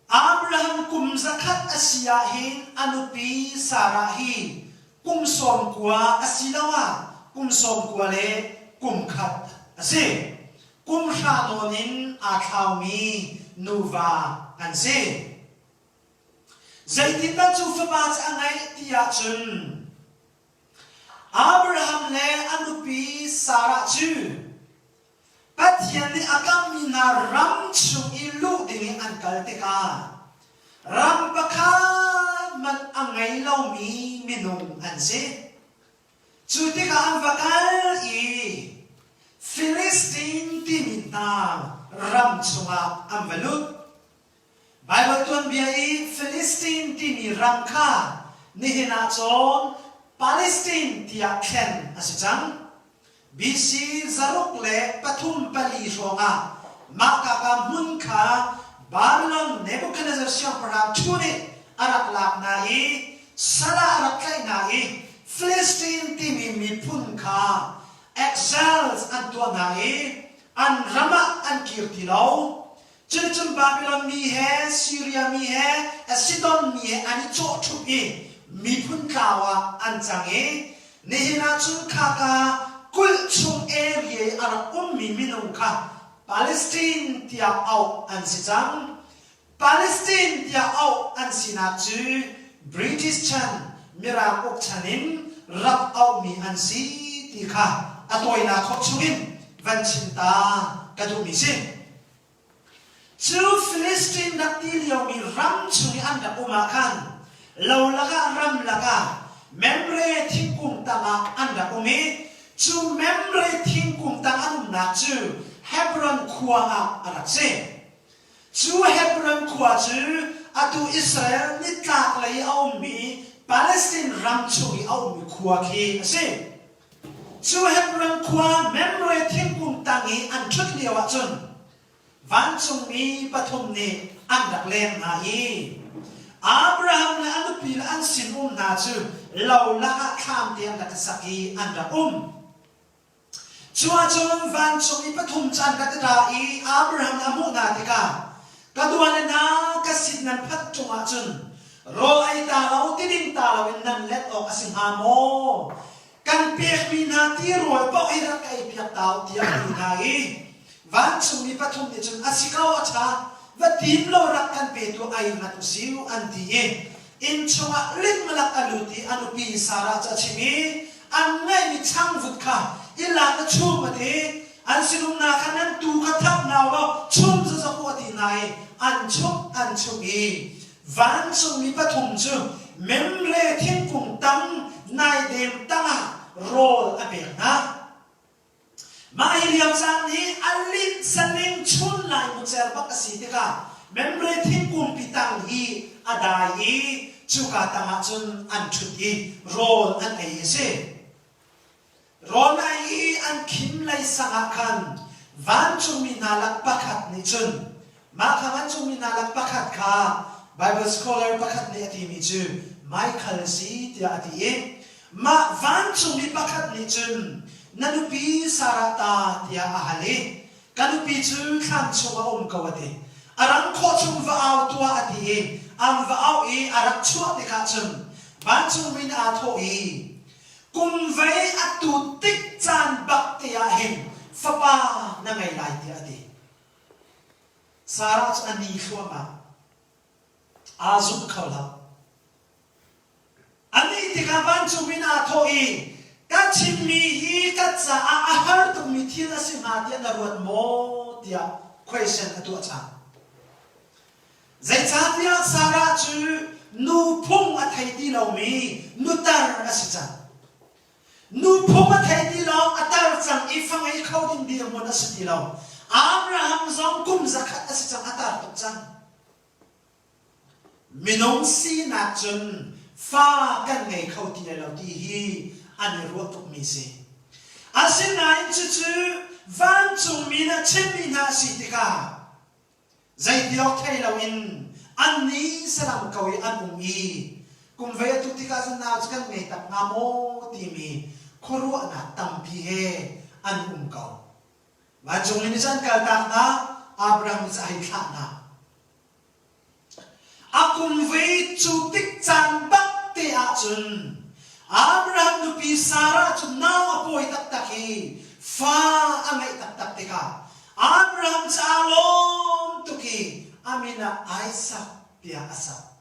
Abraham kum 100 a si ah hin a nupi Sarah hi kum 90 asiloah kum 90 le kum khat a si. Kum hra nawn in aa thlaumi nuva an si. Zeitindah cu fapa cu a ngeih ti ahcun Abraham le a nupi Sarah cu Pathian nih a kammi hna ram chung i luh ding in an kal tikah ram pakhat hmanh a ngei lomi minung an si. Cu tikah an va kal i Filistin timi hna ram chungah an va lut. Baibal tuanbia i Filistin timi ram kha nihin ah cun Palestine tiah thlen a si cang. BC 603 hrawngah mah kaka hmun kha Babylon Nebuchadnezzar siangpahrang Thu nih a rak lak hna i sal ah a rak tlaih hna i Philistine timi miphun kha exiles an tuah hna i an ram ah an kir ti lo. Cuticun Babylon mi he Syria mi he Sidon mi he an i cawh ṭhup i miphun tlau ah an cang i nihin ah cun khaka kulh chung area i a rak ummi minung kha Palestine tiah auh an si cang. Palestine tiah auh an sinak cu British chan Mirang uk chan in rak auhmi an si ti kha a tawinak khawh chungin van chim ta ka duhmi si. Cu Filistin rak ti liomi ram chung i an rak um ah khan lo lakah ram lakah Memre thingkung tangah an rak um i cu Memre thingkung tang an umnak cu Hebron khua ah a rak si. Cu Hebron khua cu atu Israel nitlaklei i a ummi Palestine ram chung i a ummi khua khi a si. Cu Hebron khua Memre thingkung tang i an ṭhut lio ahcun vancungmi pathum nih an rak leng hna i Abraham le a nupi le an sinum hna cu lo lakah thlam te an rak i sak i an rak um. Cu ahcun vancung i pathum cu an rak i ra i Abraham a hmuh hna tikah, Ka duale hna, ka sin nan phanh ṭung ahcun rawl ei ta lo, ti ding ta loin nan let awk a si hnga maw? Kan pekmi hna tirawl paoh hi rak ka eipiak ta u, tiah a ti hna i vancungmi pathum nih cun, A si ko, a ṭha, va tim law rak kan pe tuah, ei ngat u si u, an ti i Inn chungah lingmalak a lut i a nupi Sarah cu a chim i an ngeihmi changvut kha i lak na chum a ti. An sinum hna kha nan tuu kha thap hna u law chum zazak u a ti hna i an chumh an chumh i vancungmi pathum cu Memre thingkung tang naidem tangah rawl a pek hna. Mah hi lio caan hi a linh saling chun lai mucer bak a si tikah Memre thingkungpi tang hi a dai i cuka tangah cun an ṭhut i rawl an ei a si. Rawl ei i an khim lei sang ah khan vancungmi hna lak pakhat nih cun mah kha vancungmi hna lak pakhat kha Bible scholar pakhat nih a timi cu Michael a si tiah a ti i Mah vancungmi pakhat nih cun na nupi Sarah ta tiah a hal i ka nupi cu thlam chung a um ko a ti. A rang khawh chung va au tuah a ti i an va auh i a rak chuah tikah cun vancungmi nih aa thawh i kum vei a tut tik caan bak te ah hin fapa na ngei lai tiah a ti. Sarah cu a ni thluahmah. Aa zum kho lo. Anih tikah vancung in aa thawh i, Ka chimmi hi ka caah a har tukmi thil a si hnga tiah na ruat maw? tiah question a tuah ṭhan. Zeicahtiah Sarah cu nu phung a thei ti lomi nutar a si cang. Nu phung a thei ti lo, a tar cang i fa ngei kho ding dirhmun a si ti lo. Abraham zong kum zakhat a si cang, a tar tuk cang. Minung sinak cun fa kan ngei kho ti lai lo ti hi an i ruah tukmi si. Asinain cucu vancungmi nih a chimmi hna a si tikah zeitiawk thei loin an ni salam ko i an um i kum vei atu tikah cun nau cu kan ngei tak hnga maw timi khuaruahnak tampi he an um ko. Vancungmi nih cun an kaltak hna, Abraham nih cun a hei thlah hna. A kum voi cu tik caan bak te ahcun Abraham nupi Sarah cu nau a pawi taktak i fa a ngeih taktak tikah Abraham cu aa lawm tuk i a min ah Isaac tiah a sak.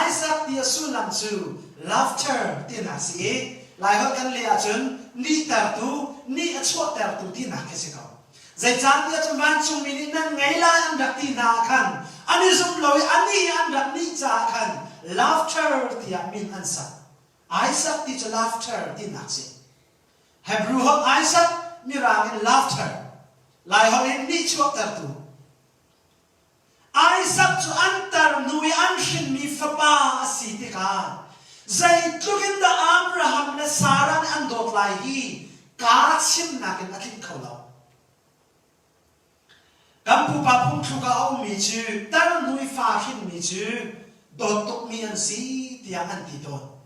Isaac ti a sullam cu laughter tinak a si i Laiholh kan leh ahcun nihtertu, nih a chuahtertu tinak khi si ko. Zeicahtiah cun vancungmi nih nan ngei lai an rak ti hna ah khan an i zum lo i anih an rak nih caah khan laughter tiah min an sak. Isaac ti cu laughter tinak si. Hebrew holh Isaac, Mirang in laughter, Laiholh in nih chuahtertu. Isaac cu an tarnu i an hrinmi fapa a si tikah zeitluk in dah Abraham le Sarah nih an dawt lai hi kaa chimnak in a tlinh kho lo. Kan pupa phungthluk ah a ummi cu tarnu i fa hrinmi cu dawt tukmi an si tiah an ti tawn.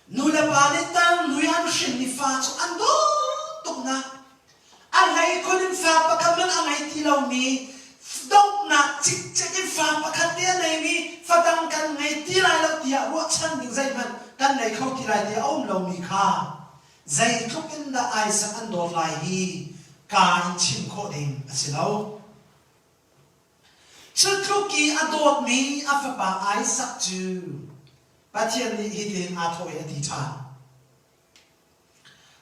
Nu le pa nih tarnu i an hrinmi fa cu an dawt tuk hna. A hleikhun in fa pakhat hmanh a ngei ti lomi, donghnak cikcek in fa pakhat te a neimi fadang kan ngei ti lai lo tiah ruahchan ding zeihmanh kan nei kho ti lai ti a um lomi kha zeitluk in dah Isaac an dawt lai hi kaa in chim khawh ding a si lo. Cu tluk i a dawtmi a fapa Isaac cu Pathian nih hitin aa thawh i a ti ṭhan.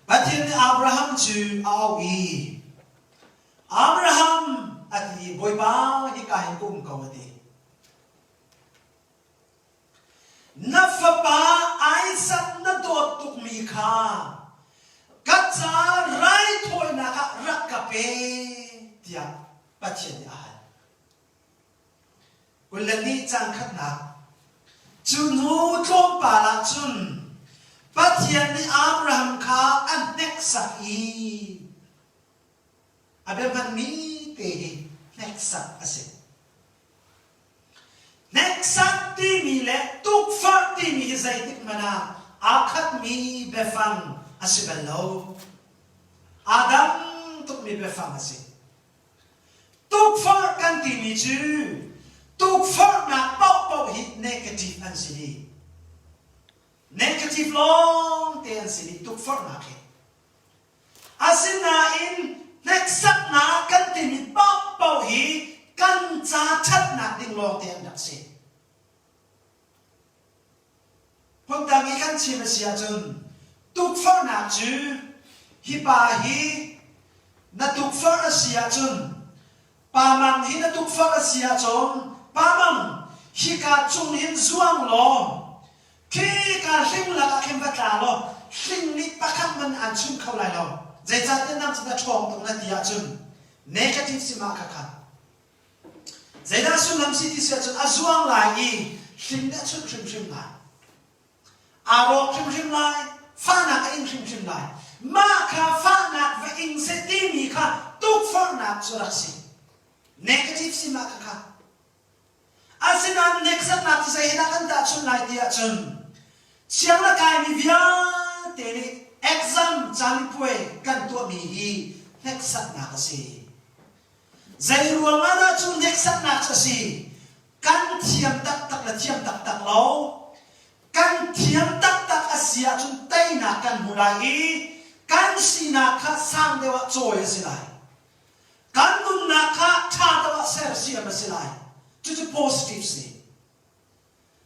Pathian nih Abraham cu a auh i, Abraham, a ti i, Bawipa, hika hin ka um ko, a ti. Na fapa Isaac na dawt tukmi kha ka ca raithawinak ah rak ka pe, tiah Pathian nih a hal. 22 cang khatnak. Cu hnu tlawmpal ah cun Pathian nih Abraham kha a hneksak i a bia hmanmi te hi hneksak a si. Hneksak timi le tukforh timi hi zeitik hmanh ah aa khatmi biafang a si bal lo. Aa dang tukmi biafang a si. Tukforh kan timi cu tukforhnak paohpaoh hi negative an si dih. Negative lawng te an si dih tukforhnak hi. Asinain hneksaknak kan timi paohpaoh hi kan ca ṭhatnak ding lawng te an rak si. Phundang i kan chim a si ahcun tukforhnak cu hi pa hi na tukforh a si ahcun pa mang hi na tukforh a si ahcun pa mang hika cung hin zuang law khika hling lakah khin va tla law hling nih pakhat man aan chim kho lai lo. Zeicahtiah nang cu na ṭhawng tuk na ti ahcun negative si mah kha kha. Zeidah sullam si ti si ahcun a zuang lai i hling nih a chunh hrimhrim lai. Aa rawk hrimhrim lai, fahnak a ing hrimhrim lai. Mah kha fahnak va ing seh timi kha tukforhnak cu rak si. Negative si mah kha kha. Asinain hneksaknak cu zei he dah kan tahchunh lai ti ahcun siang le kaimi vialte nih exam camipuai kan tuahmi hi hneksaknak a si. Zei ruangah dah cu hneksaknak cu a si? Kan thiam taktak le thiam taktak lo. Kan thiam taktak a si ahcun teinak kan hmu lai i kan sinak kha sang deuh ah cawi a si lai. Kan nunnak kha ṭha deuh ah sersiam a si lai. Cucu positive si.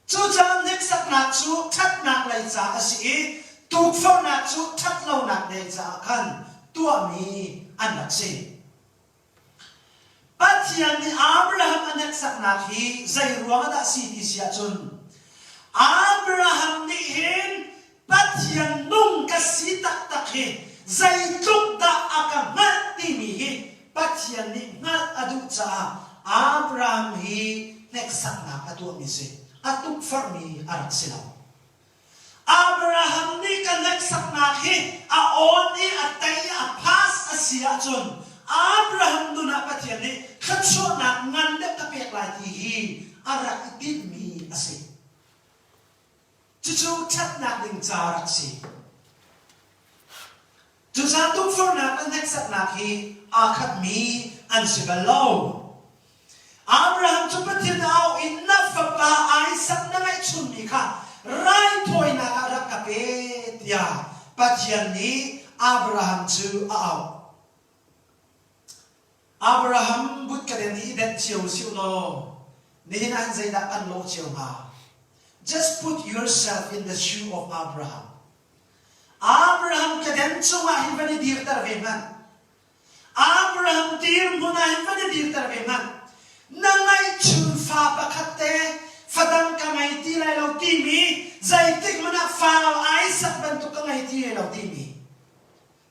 Cucaah hneksaknak cu ṭhatnak lei ca a si i tukforhnak cu ṭhatlonak lei caah khan tuahmi an rak si. Pathian nih Abraham a hneksaknak hi zei ruang ah dah si ti si ahcun Abraham nih hin Pathian nung ka si taktak hi zeitluk dah a ka hngalh timi hi Pathian nih hngalh a duh caah Abraham hi hneksaknak a tuahmi si. A tukforhmi a rak si lo. Abraham nih ka hneksaknak hi a awn i a tei i a pass a si ahcun Abraham nun ah Pathian nih thluachuahnak ngan deuh ka pek lai ti hi a rak i tinhmi a si. Cucu ṭhatnak ding ca rak si. Cucaah tukforhnak le hneksaknak hi aa khatmi an si bal lo. Abraham cu Pathian a auh i na fapa Isaac na ngeihchunmi kha raithawinak ah rak ka pe tiah Pathian nih Abraham cu a auh. Abraham butkeden hi i benh cio usih law nihin ah hin zeidah kan lawh cio hnga? Just put yourself in the shoe of Abraham. Abraham keden cungah hin van i dirter ve hmanh. Abraham dirhmun ah hin van i dirter ve hmanh. Na ngaihchun fa pakhat te fadang ka ngei ti lai lo timi zeitik hmanh ah fa Isaac bantuk ka ngei ti lai lo timi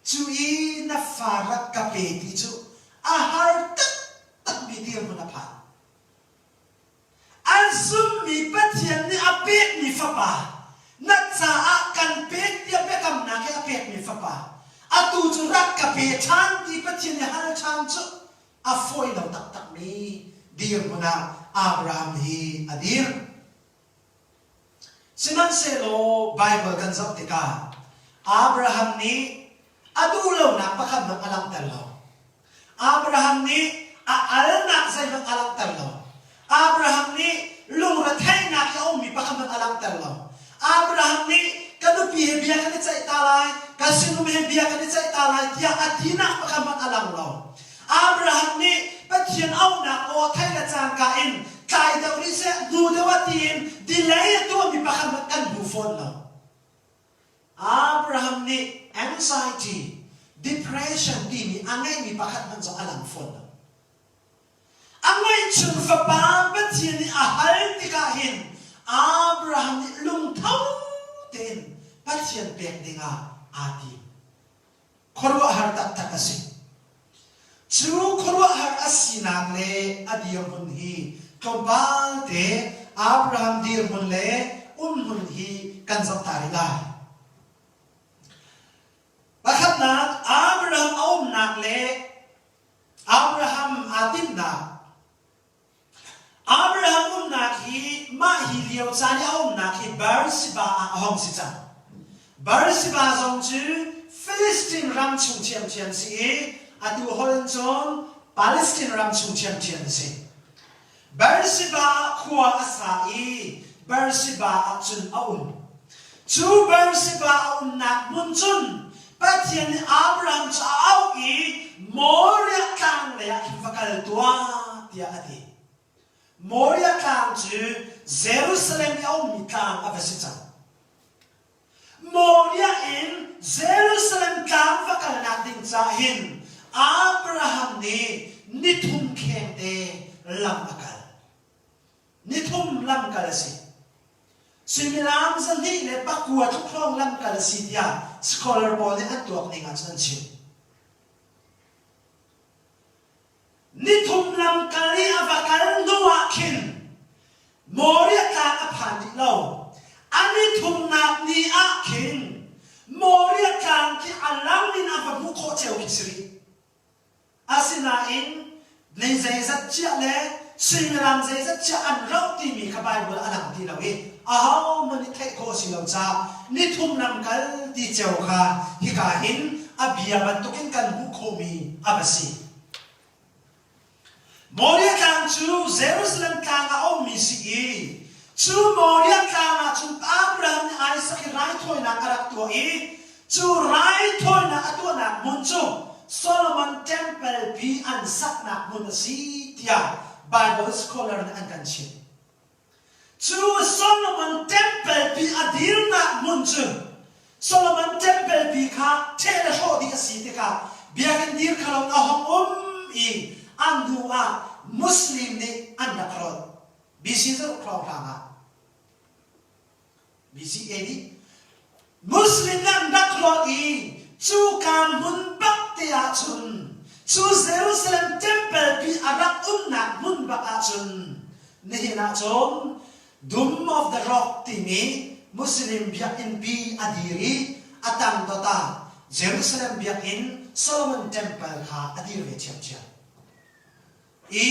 Cu i na fa rak ka pe ti cu a har taktakmi dirhmun a phan. An zummi Pathian nih a pekmi fapa, na caah kan pek tiah biakamnak he a pekmi fapa, atu cu rak ka pe ṭhan ti Pathian nih hal ṭhan cu a fawi lo taktakmi dirhmun ah Abraham hi a dir. Sihmanhsehlaw Baibal kan zoh tikah Abraham nih a duhlonak pakhat hmanh a langhter lo. Abraham nih a alnak zeihmanh a langhter lo. Abraham nih lungretheihnak i a ummi pakhat hmanh a langhter lo. Abraham nih ka nupi he bia kan i ceih ta lai, ka sinum he bia kan i ceih ta lai tiah a tinak pakhat hmanh a lang lo. Abraham nih Pathian auhnak aw theih le cangka in tlai deuh rih seh, hnu deuh ah tiin delay a tuahmi pakhat hmanh kan hmu fawn lo. Abraham nih anxiety, depression timi a ngeihmi pakhat hmanh zong a lang fawn lo. A ngeihchun fapa Pathian nih a hal tikah hin Abraham nih lungtho tein Pathian pek dingah aa tim. Khuaruahhar taktak a si. Cu khuaruahhar a sinak le a dirhmun hi tlawmpal te Abraham dirhmun le umhmun hi kan zoh ta rih lai. Pakhatnak, Abraham a umnak le Abraham aa timhnak. Abraham umnak hi mah hi lio caan i a umnak hi Beersheba ah a hung si cang. Beersheba zong cu Filistin ram chung ṭhiamṭhiam si i atu holh in cun Palestine ram chung ṭhiamṭhiam a si. Beersheba ah khua a sa i Beersheba ah cun a um. Cu Beersheba a umnak hmun cun Pathian nih Abraham cu a auh i Moriah tlang lei ah khin va kal tuah tiah a ti. Moriah tlang cu Jerusalem i a ummi tlang a va si cang. Moriah in Jerusalem tlang va kalnak ding caah hin Abraham nih nithum khengte lam a kal. Nithum lamkal a si. Suimilam 209 tluk hrawng lamkal a si tiah scholar pawl nih an tuak ning ahcun an chim. Nithum lamkal i a va kal hnu ah khin Moriah tlang a phan rih lo. A nithumnak ni ah khin Moriah tlang khi a lang in a va hmuh khawh cio khi si rih. Asinain ni zeizat ciah le suimilam zeizat ciah an rauh timi kha Baibal a lang ti lo i ahohmanh nih theih khawh a si lo caah nithum lamkal ti cio kha hika hin a bia bantukin kan hmuh khawhmi a va si. Moriah tlang cu Jerusalem tlang ah a ummi si i cu Moriah tlang ah cun Abraham nih Isaac hi raithawinak a rak tuah i cu raithawinak a tuahnak hmun cu Solomon Temple pi an saknak hmun a si tiah Bible scholar nih an kan chimh. Cu Solomon Temple pi a dirnak hmun cu Solomon Temple pi kha ṭheh le hrawh dih a si tikah biakinn dir kha lo a hong um i an hnu ah Muslim nih an rak rawlh. BC zaruk hrawnghrang ah BC AD Muslim nih an rak rawlh i cuka hmun bak te ahcun cu Jerusalem Temple pi a rak umnak hmun bak ahcun nihin ahcun Dome of the Rock timi Muslim biakinn pi a dir i a tang dot ah Jerusalem biakinn Solomon Temple kha a dir ve ṭhiamṭhiam. I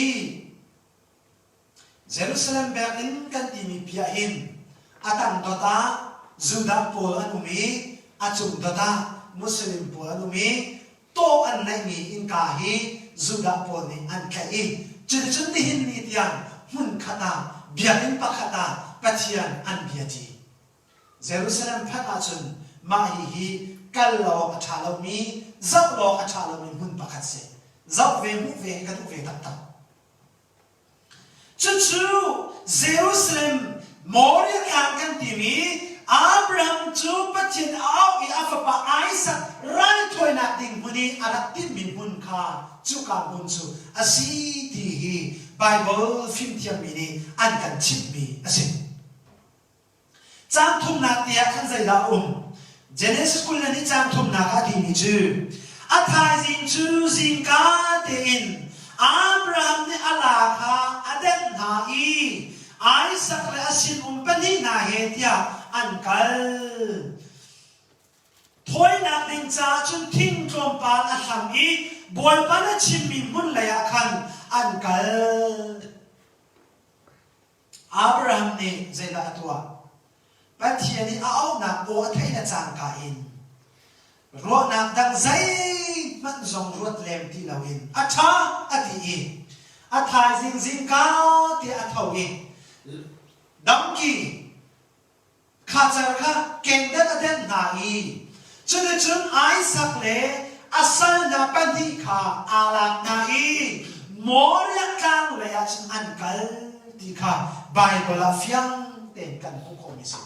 Jerusalem biakinn kan timi pi ah hin a tang dot ah Judah pawl an um i a cung dot ah Muslim pawl an um i tawh an neihmi innka hi Judah pawl nih an tlaih i cuticun nihin ni tiang hmunkhat ah biakinn pakhat ah Pathian an biaṭi. Jerusalem phanh ahcun mah hihi kal lawng a ṭha lomi, zoh lawng a ṭha lomi hmun pakhat si. Zoh ve hmuh ve hi ka duh ve taktak. Cucu Jerusalem Moriah tlang kan timi Abraham cu Pathian a auh i a fapa Isaac raithawinak ding hmun i a rak timhmi hmun kha cuka hmun cu a si ti hi Baibal fimthiammi nih an kan chimhmi a si. Caang thumnak te ah khan zeidah a um? Genesis 22 caang thumnak ah a timi cu a thaizing cu zingka tein Abraham nih a laa kha a denh hna i Isaac le a sinum pahnih hna he tiah an kal. Thawinak ding caah cun thing tlawmpal a hlam i Bawipa na chimmi hmun leiah khan an kal. Abraham nih zeidah a tuah? Pathian i a auhnak aw a theih le cangka in ruahnak dang zeihmanh zong ruat lem ti loin a ṭha a ti i a thaizing zingka te a tho i dangki Khacer kha kengdan a denh hna i cuticun Isaac le a sal hna pahnih kha aa lak hna i Moriah tlang lei ah cun an kal ti kha Baibal ah fiang tein kan hmuh khawhmi a si.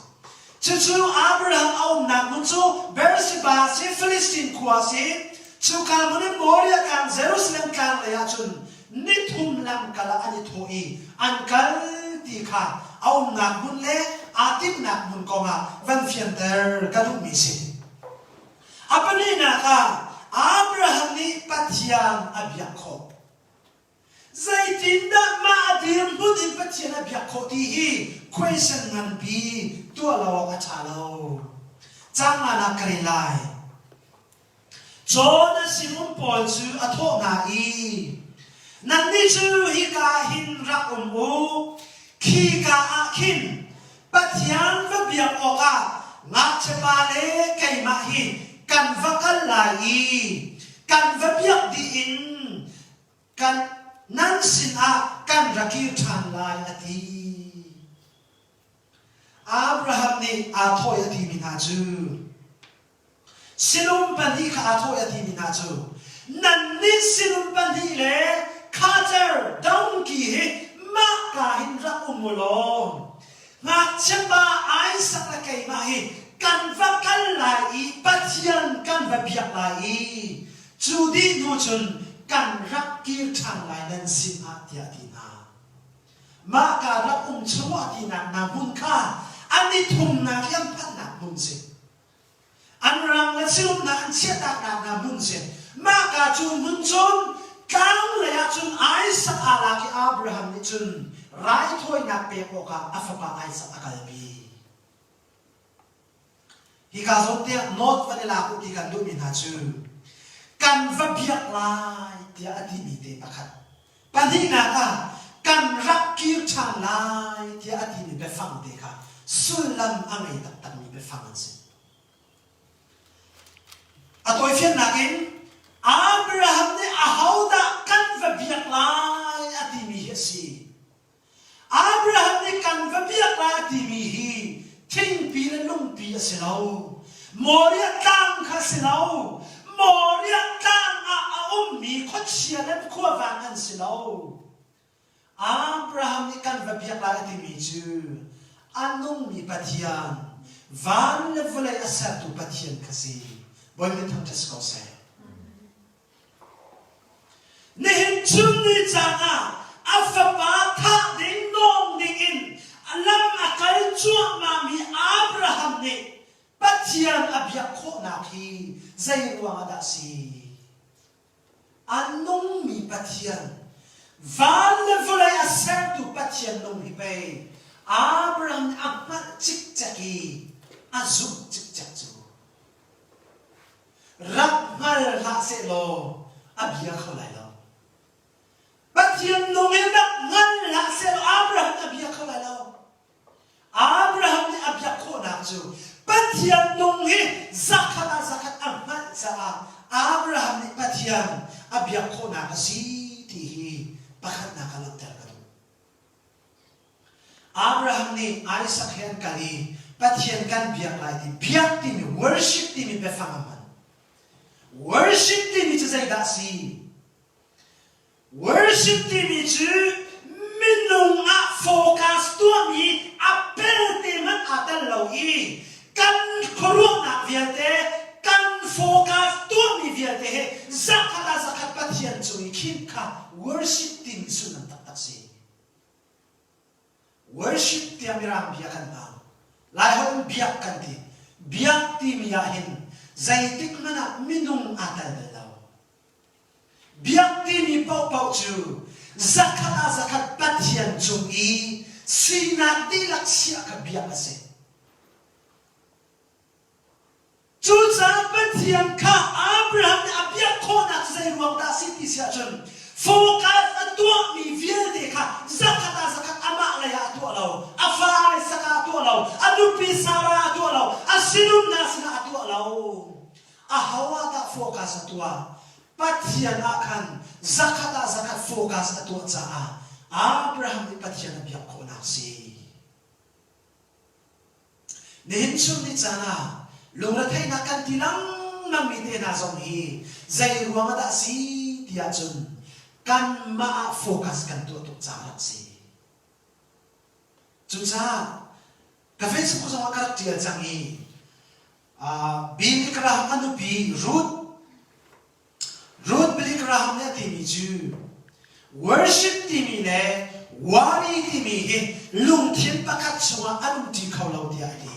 Cucu Abraham a umnak hmun cu Beersheba si Filistin khua a si. Cuka hmun in Moriah tlang Jerusalem tlang lei ah cun nithum lamkal ah an i thawh i an kal ti kha a umnak hmun le aa timhnak hmun kongah van fianter ka duhmi si. A pahnihnak ah Abraham nih Pathian a biak khawh. Zeitindah mah a dirhmun in Pathian a biak khawh ti hi question nganpi tuah lo awk a ṭha lo. Caang nganak ka rel lai. Cun a sinum pawl cu a thawh hna i, Nannih cu hika ah hin rak um u, khika ah khin Pathian va biak awkah ngakchiapa le keimah hi kan va kal lai i kan va biak dih in kan nan sinah kan ra kir ṭhan lai, a ti. Abraham nih aa thawh i a timi hna cu, Sinum pahnih kha aa thawh i a timi hna cu, Nannih sinum pahnih le khacer donkey hi mahka hin rak um u law, ngakchiapa Isaac le keimah hi kan va kal lai i Pathian kan va biak lai i cu dih hnu cun kan rak kir ṭhan lai nan sinah, tiah a ti hna. Mahka rak um chung ah tinak hna hmun kha an i thumnak i an phanhnak hmun si. An rang le sinumnak an chiahtaknak hna hmun si. Mahka cu hmun cun Tlang lei ah cun Isaac aa lak i Abraham nih cun raithawinak pek awkah a fapa Isaac a kalpi. Hika zawn tiah note van i lak u ti kan duhmi hna cu kan va biak lai tiah a timi te pakhat. Pahnihnak ah kan rak kir ṭhan lai tiah a timi biafang te kha sullam a ngei taktakmi biafang an si. A tawifiannak in Abraham nih ahodah kan va biak lai a timi hi a si. Abraham nih kan va biak lai a timi hi thingpi le lungpi a si lo. Moriah tlang kha a si lo. Moriah tlang ah a ummi khuachia le khuavang an si lo. Abraham nih kan va biak lai a timi cu a nungmi Pathian, van le vawlei a sertu Pathian kha si. Bawi min thangṭhat si ko seh. Nihin chun ni caan ah a fapa thah ding nawng ding in lam a kal cuahmahmi Abraham nih Pathian a biak khawhnak hi zei ruang ah dah si? A nungmi Pathian, van le vawlei a sertu Pathian nung hi pei Abraham nih a hngalh cikcek i a zumh cikcek cu. Rak hngal hlah sehlaw a bia kho lai lo. Pathian nung in rak hngal hlah sehlaw Abraham a bia kho lai lo. Abraham nih a biak khawhnak cu Pathian nung hi zakhat ah zakhat a hngalh caah Abraham nih Pathian a biak khawhnak a si ti hi pakhatnak ah langhter ka duh. Abraham nih Isaac he an kal i Pathian kan biak lai ti biak timi worship timi biafang a hman. Worship timi cu zeidah a si? Worship timi cu minung ah focus tuahmi a pelte hmanh aa tel lo i kan khuaruahnak vialte kan focus tuahmi vialte he zakhat ah zakhat Pathian cung i khinh kha worship timi sullam taktak si. Worship tiah Mirang bia kan hmang. Laiholh in biak kan ti. Biak timi ah hin zeitik hmanh ah minung aa tel bal lo. Biak timi paohpaoh cu zakhat ah zakhat Pathian cung i sinak dihlak chiah kha biak a si. Cucaah Pathian kha Abraham nih a biak khawhnak cu zei ruang dah a si ti si ahcun focus a tuahmi vialte kha zakhat ah zakhat amah lei ah a tuah lo, a fa Isaac ah a tuah lo, a nupi Sarah ah a tuah lo, a sinum hna sinah a tuah lo. Aho ah dah focus a tuah? Pathian ah khan zakhat ah zakhat focus a tuah caah Abraham nih Pathian a biak khawhnak a si. Nihin chun ni caan ah lungretheihnak kan ti lengmangmi te hna zong hi zei ruang ah dah a si ti ahcun kanmah ah focus kan tuah tuk caah rak si. Cucaah ka Facebook zong ah ka rak ṭial cang i uh, Billy Graham a nupi Ruth Ruth Billy Graham nih a timi cu worship timi le worry timi hi lungthin pakhat chungah an umṭi kho lo tiah a ti.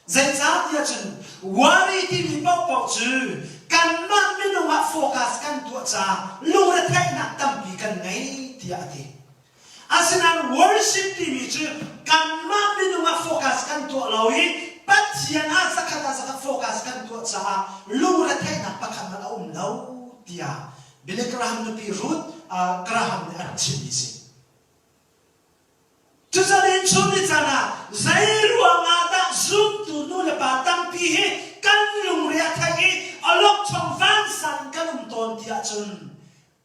Zeicahtiah cun worry timi paohpaoh cu kanmah minung ah focus kan tuah caah lungretheihnak tampi kan ngei tiah a ti. Asinain worship timi cu kanmah minung ah focus kan tuah lo i Pathian ah zakhat ah zakhat focus kan tuah caah lungretheihnak pakhat hmanh a um lo tiah Billy Graham nupi Ruth uh, Graham nih a rak chimmi si. Cucaah chun ni caan ah zei ruangah dah zumtu nu le pa tampi hi kan lungre a theih i awlokchong vansan kan um tawn ti ahcun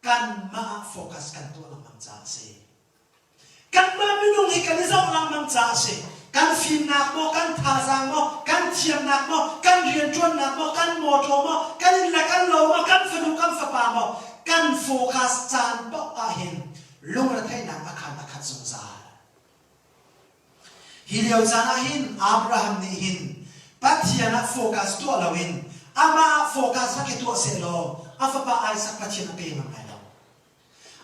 kanmah ah focus kan tuah lengmang caah a si. Kanmah minung hi kan i zoh lengmang caah a si. Kan fimnak maw, kan thazaang maw, kan thiamnak maw, kan rianṭuannak maw, kan mawṭaw maw, kan inn le kan lo maw, kan fanu kan fapa maw, kan focus caan paoh ah hin lungretheihnak a khan a khat zungzal. Hi lio caan ah hin Abraham nih hin Pathian ah focus tuah loin amah ah focus rak i tuah sehlaw a fapa Isaac Pathian a pe ngam lai lo.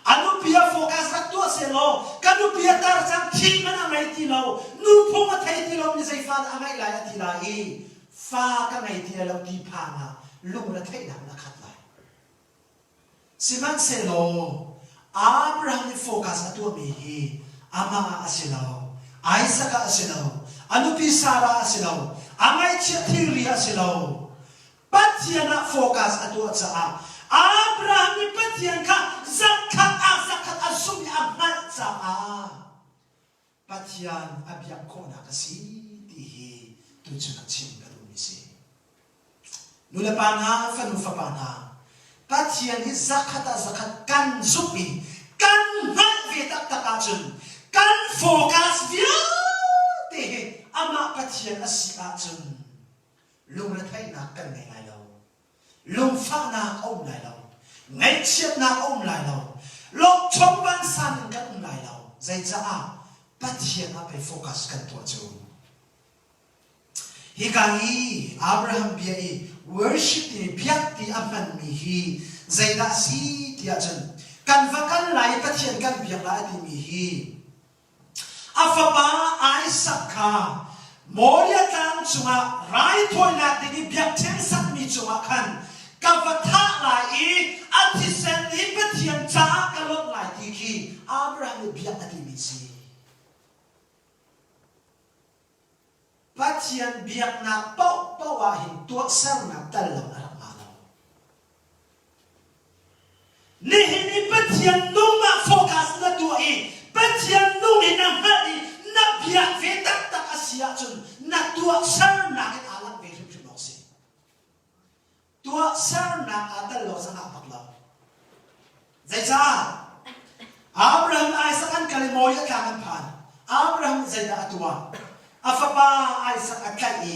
A nupi ah focus rak tuah sehlaw ka nupi a tar cang thi hmanh a ngei ti lo nuphung a thei ti lo mi zei fa dah a ngeih lai a ti lai i fa ka ngei ti lai lo ti phang ah lungretheihnak in a khat lai. Sihmanhsehlaw Abraham nih focus a tuahmi hi amah ah a si lo, Isaac ah a si lo, a nupi Sarah ah a si lo, a ngaihchiah thilri ah a si lo. Pathian ah focus a tuah caah Abraham nih Pathian kha zakhat ah zakhat a zumh i a hngalh caah Pathian a biak khawhnak a si ti hi tuchun ah chim ka duhmi si. Nulepa hna, fanu fapa hna, Pathian hi zakhat ah zakhat kan zumh i kan hngalh ve taktak ahcun kan focus vialte hi amah Pathian a si ahcun lungretheihnak kan ngei lai lo. Lungfahnak a um lai lo. Ngaihchiatnak a um lai lo. Lawmchom vansan in kan um lai lo. Zeicaah? Pathian ah pei focus kan tuah cu. Hika hi Abraham bia i worship timi biak ti a hmanmi hi zeidah a si tiah cun kan va kal lai i Pathian kan biak lai a timi hi A fapa Isaac kha Moriah tlang cungah raithawinak ding i biakṭheng sakmi cungah khan ka va thah lai i a thisen hi Pathian caah ka lonh lai ti khi Abraham nih biak a timi a si. Pathian biaknak paohpaoh ah hin tuahsernak tal lo a rak ngah lo. Nihin i Pathian nung ah focus na tuah i Pathian nung in na hngalh i na biak ve taktak a si ahcun na tuahsernak in aa langh ve hrimhrim awk si. Tuahsernak aa tel lo zongah bak lo. Zeicah? Abraham Isaac an kal i Moriah tlang an phan. Abraham nih zeidah a tuah? A fapa Isaac a tlaih i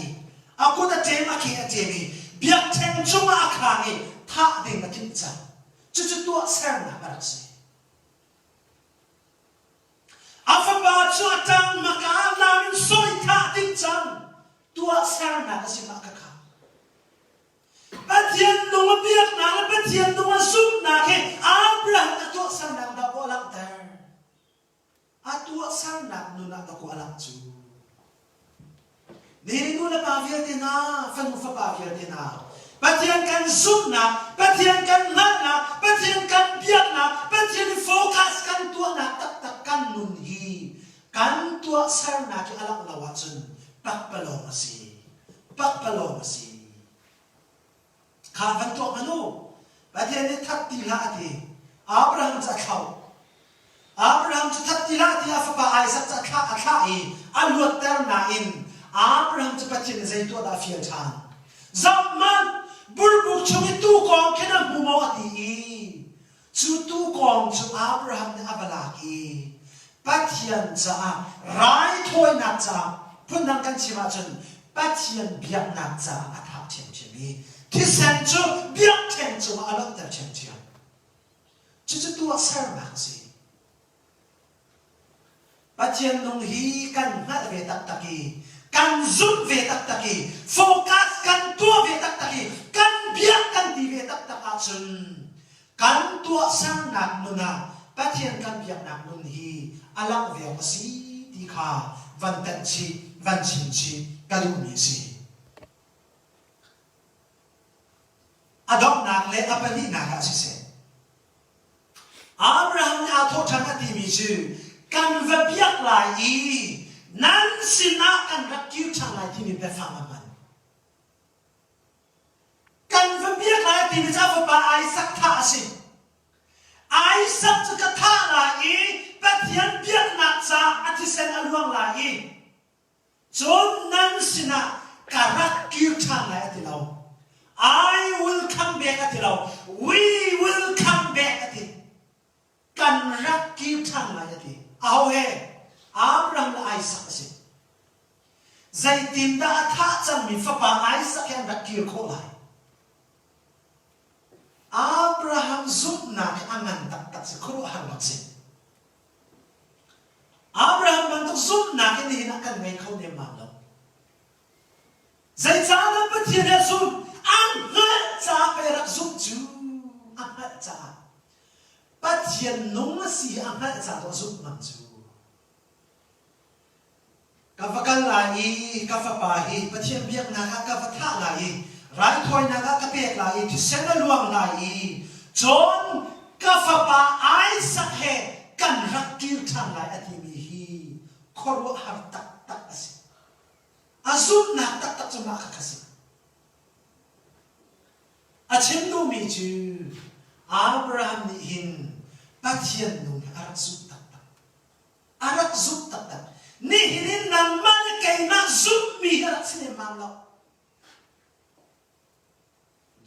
a kut a ṭem, a ke a ṭem i biakṭheng cungah a khang i thah ding a timh cang. Cucu tuahsernak a rak si. A fapa cu a ṭang hmaka ah lam in sawi thah timh cang. Tuahsernak a si mah khakha. Pathian nung a biaknak le Pathian nung a zumhnak hi Abraham a tuahsernak dah kaw a langhter. A tuahsernak nun ah dah kaw a langh cu. Ni nu le pa vialte hna, fanu fapa vialte hna, Pathian kan zumhnak, Pathian kan hngalhnak, Pathian kan biaknak, Pathian focus kan tuahnak taktak kan nun hi kan tuahsernak hi a langh lo ahcun pakpalawng a si. Pakpalawng a si. Kha van tuak hmanh u. Pathian nih that ti hlah a ti. Abraham cu a thlauh. Abraham cu that ti hlah tiah a fapa Isaac cu a thlah a thlah i a luatter nain Abraham cu Pathian nih zei tuah dah a fial ṭhan. Zohhmanh, burbuk chung i tuukawng khin a hmu maw a ti i Cu tuukawng cu Abraham nih a va lak i Pathian caah raithawinak caah phundang kan chim ahcun Pathian biaknak caah a thah ṭhiamṭhiam i thisen cu biakṭheng cungah a lonhter ṭhiamṭhiam. Cucu tuahsernak a si. Pathian nung hi kan hngalh ve taktak i kan zumh ve taktak i focus kan tuah ve taktak i kan biak kan ti ve taktak ahcun kan tuahsernak nun ah Pathian kan biaknak nun hi a langh ve awk a si ti kha van tenh chih van chim chih ka duhmi a si. A donghnak le a pahnihnak ah siseh Abraham nih aa thawh ṭhan a timi cu kan va biak lai i nan sinah kan rak kir ṭhan lai timi biafang a hman. Kan va biak lai a timi cu a fapa Isaac thah a si. Isaac cu ka thah lai i Pathian biaknak caah a thisen a luang lai i Cun nan sinah ka rak kir ṭhan lai a ti lo. I will come back a ti lo. We will come back a ti. Kan rak kir ṭhan lai a ti. Aho he? Abraham le Isaac a si. Zeitindah a thah cangmi fapa Isaac he an rak kir khawh lai? Abraham zumhnak hi a ngan taktak si, khuaruahhar bak si. Abraham bantuk zumhnak in nihin ah kan ngei kho nemmam lo. Zeicahdah Pathian he zumh a hngalh caah pei rak zumh cu a hngalh caah Pathian nung a si hi a hngalh caah tuah zumh ngam cu. Ka va kal lai i ka fapa hi Pathian biaknak ah ka va thah lai i raithawinak ah ka pek lai i thisen a luang lai i cun Ka fapa Isaac he kan rak kir ṭhan lai a timi hi khuaruahhar taktak a si. A zumhnak taktak cu mah kha si. A chim duhmi cu Abraham nih hin Pathian nung hi a rak zumh taktak. A rak zumh taktak. Nihin in nangmah le keimah zumhmi hi a rak si lemmam lo.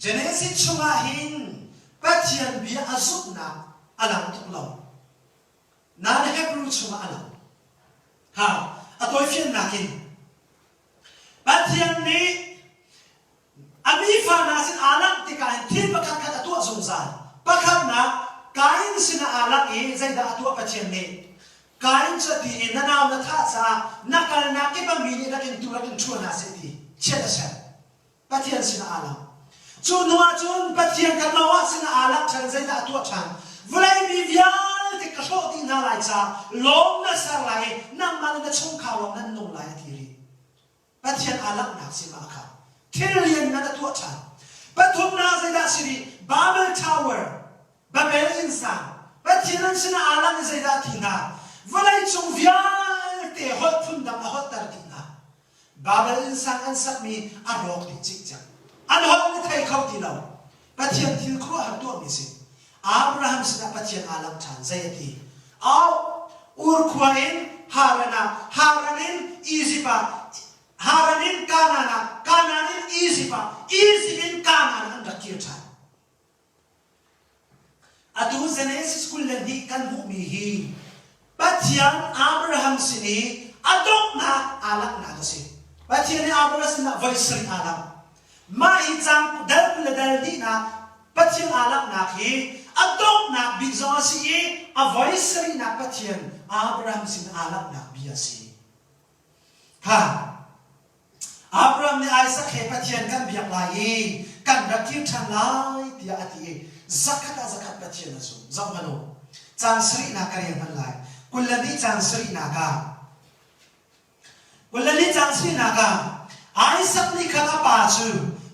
Genesis chungah hin Pathian bia a zumhnak a lang tuk lo. Nain Hebrew chungah a lang. Ha, a tawifiannak in Pathian nih a mi fa hna sin aa langh tikah hin thil pakhat khat a tuah zungzal. Pakhatnak, Kain sinah aa langh i zeidah a tuah Pathian nih? Kain cu a ti i na nau na thah caah na kalnak kip ah mi nih rak in tu rak in ṭhuan hna seh ti chiat a ser. Pathian sinah aa lang. Cu hnu ah cun Pathian kha Noah sinah aa langh ṭhan zeidah a tuah ṭhan? Vawlei mi vialte ka hrawh dih hna lai caah lawm na ser lai i nangmah le na chungkhar lawng nan nung lai a ti rih. Pathian aa langhnak si mah kha. Thil lianngan a tuah ṭhan. Pathumnak zeidah si rih? Babel Tower, Babel innsang, Pathian an sinah aa langh i zeidah a ti hna? Vawleicung vialte holh phundang a holhter dih hna. Babel innsang an sakmi a rawk dih cikcek. An holh nih thei kho ti lo. Pathian thil khuaruahhar tuahmi si. Abraham sinah Pathian aa langh ṭhan. Zei a ti? Au! Ur khua in Haran ah, Haran in Izipt ah, Haran in Kanaan ah, Kanaan in Izipt ah, Izipt in Kanaan ah an rak kir ṭhan. Atu Genesis 22 kan hmuhmi hi Pathian Abraham sin i a donghnak aa langhnak a si. Pathian nih Abraham sinah voi sarih aa langh. Mah hi caang dal le dal hnihnak Pathian aa langhnak hi a donghnak bik zong a si i a voi sarihnak Pathian Abraham sin aa langhnak bia a si. Ha! Abraham nih Isaac he Pathian kan biak lai i kan rak kir ṭhan lai tiah a ti i zakhat ah zakhat Pathian a zum. Zoh hmanh u. Caan sarihnak ka rel hmanh lai. 22 caan sarihnak ah 22 caan sarihnak ah Isaac nih khan a pa cu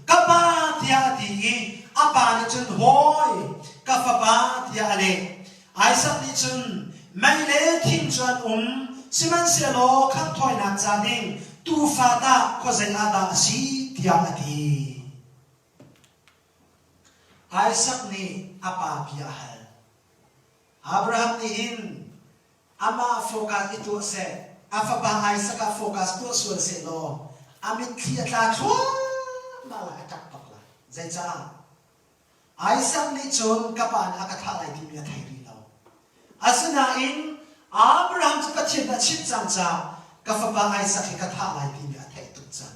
ka pa tiah a ti i a pa nih cun hawi ka fapa tiah a leh. Isaac nih cun mei le thing cu an um, sihmanhsehlaw khanghthawinak ca ding tuufa tah khuazei ah dah a si tiah a ti. Isaac nih a pa bia a hal. Abraham nih hin amah focus i tuah seh, a fapa Isaac ah focus tuah sual seh law a mitthli a tla thluahmah lai, a ṭap bak lai. Zeicah? Isaac nih cun ka pa nih a ka thah lai timi a thei rih lo. Asinain Abraham cu Pathian nih a chimh cang caah ka fapa Isaac hi ka thah lai timi a theih tuk cang.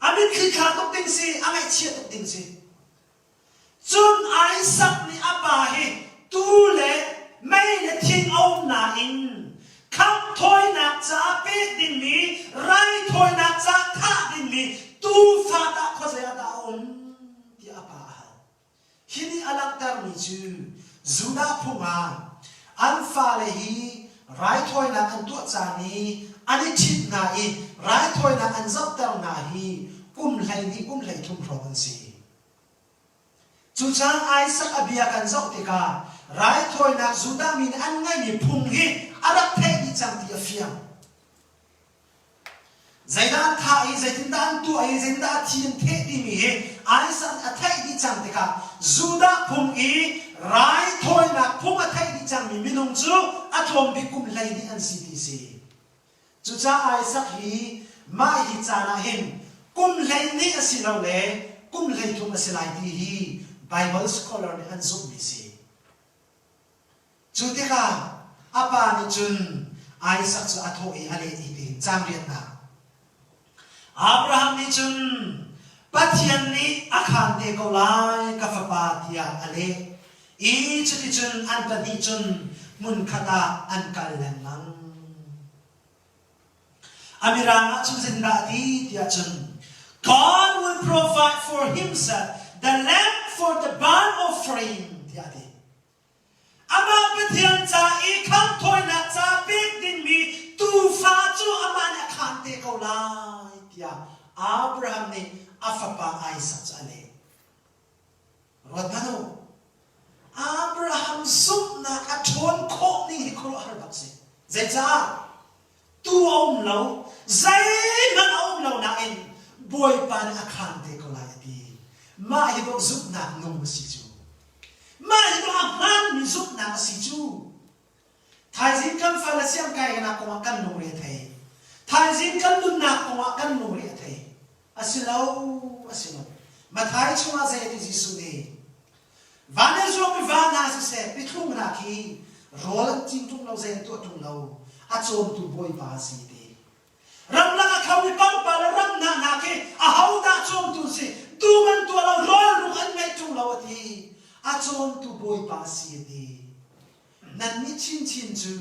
A mitthli thla tuk ding si, a ngaihchia tuk ding si. Cun Isaac nih a pa hi tuu le mei le thing a um nain Khamhthawinak caah pek dingmi, raithawinak caah thah dingmi tuufa tah khuazei ah dah a um tiah a pa a hal. Hi nih a langhtermi cu Judah phung ah an fale hi raithawinak an tuah caan i an i ṭhit hna i raithawinak an zohter hna hi kum 12 kum 13 hrawng an si. Cucaah Isaac a bia kan zoh tikah raithawinak Judah mi nih an ngeihmi phung hi a rak theih dih cang ti a fiang. Zeidah an thah i zeitindah an tuah i zeitindah a thi an theh timi hi Isaac nih a theih dih cang tikah Judah phung i raithawinak phung a theih dih cangmi minung cu a tlawm bik kum 12 an si ti si. Cucaah Isaac hi mah hi caan ah hin kum 12 asilole kum 13 a si lai ti hi Bible scholar nih an zumhmi si. Cu tikah a pa nih cun Isaac cu a thawh i a leh i tiin caang riatnak Abraham nih cun Pathian nih a khaan te ko lai ka fapa tiah a leh i cuticun an pahnih cun hmunkhat ah an kal lengmang. A mirang ah cun zeitindah a ti tiah cun God will provide for himself the lamb for the burnt offering tiah a ti. Amah Pathian ca i khanghthawinak ca pek dingmi tuufa cu amah nih a khaan te ko lai tiah Abraham nih a fapa Isaac cu a leh. Ruat hmanh u. Abraham zumhnak a ṭhawn khawh ning hi khuaruahhar bak si. Zeicah? Tu a um lo, zeihmanh a um lo nain Bawipa nih a khaan te ko lai a ti. Mah hi dawh zumhnak nung a si cu. Mah hi dawh a hmaanmi zumhnak a si cu. Thaizing kan fale siangkainak kongah kan lungre a thei. Thaizing kan nunnak kongah kan lungre a thei. A si lo, a si lo. Matthai chungah zei a ti Jesuh nih? Van i zuangmi va hna siseh, pithlung hna khi rawl an cin ṭung lo, zei an tuah ṭung lo, a cawmtu Bawipa a si ti. Ramlak a khomi pangpar le ramhnah hna khi ahodah cawmtu an si? Dum an tuah lo, rawl ruk an ngeih ṭung lo a ti. A cawmtu Bawipa a si a ti. Nannih chinchin cu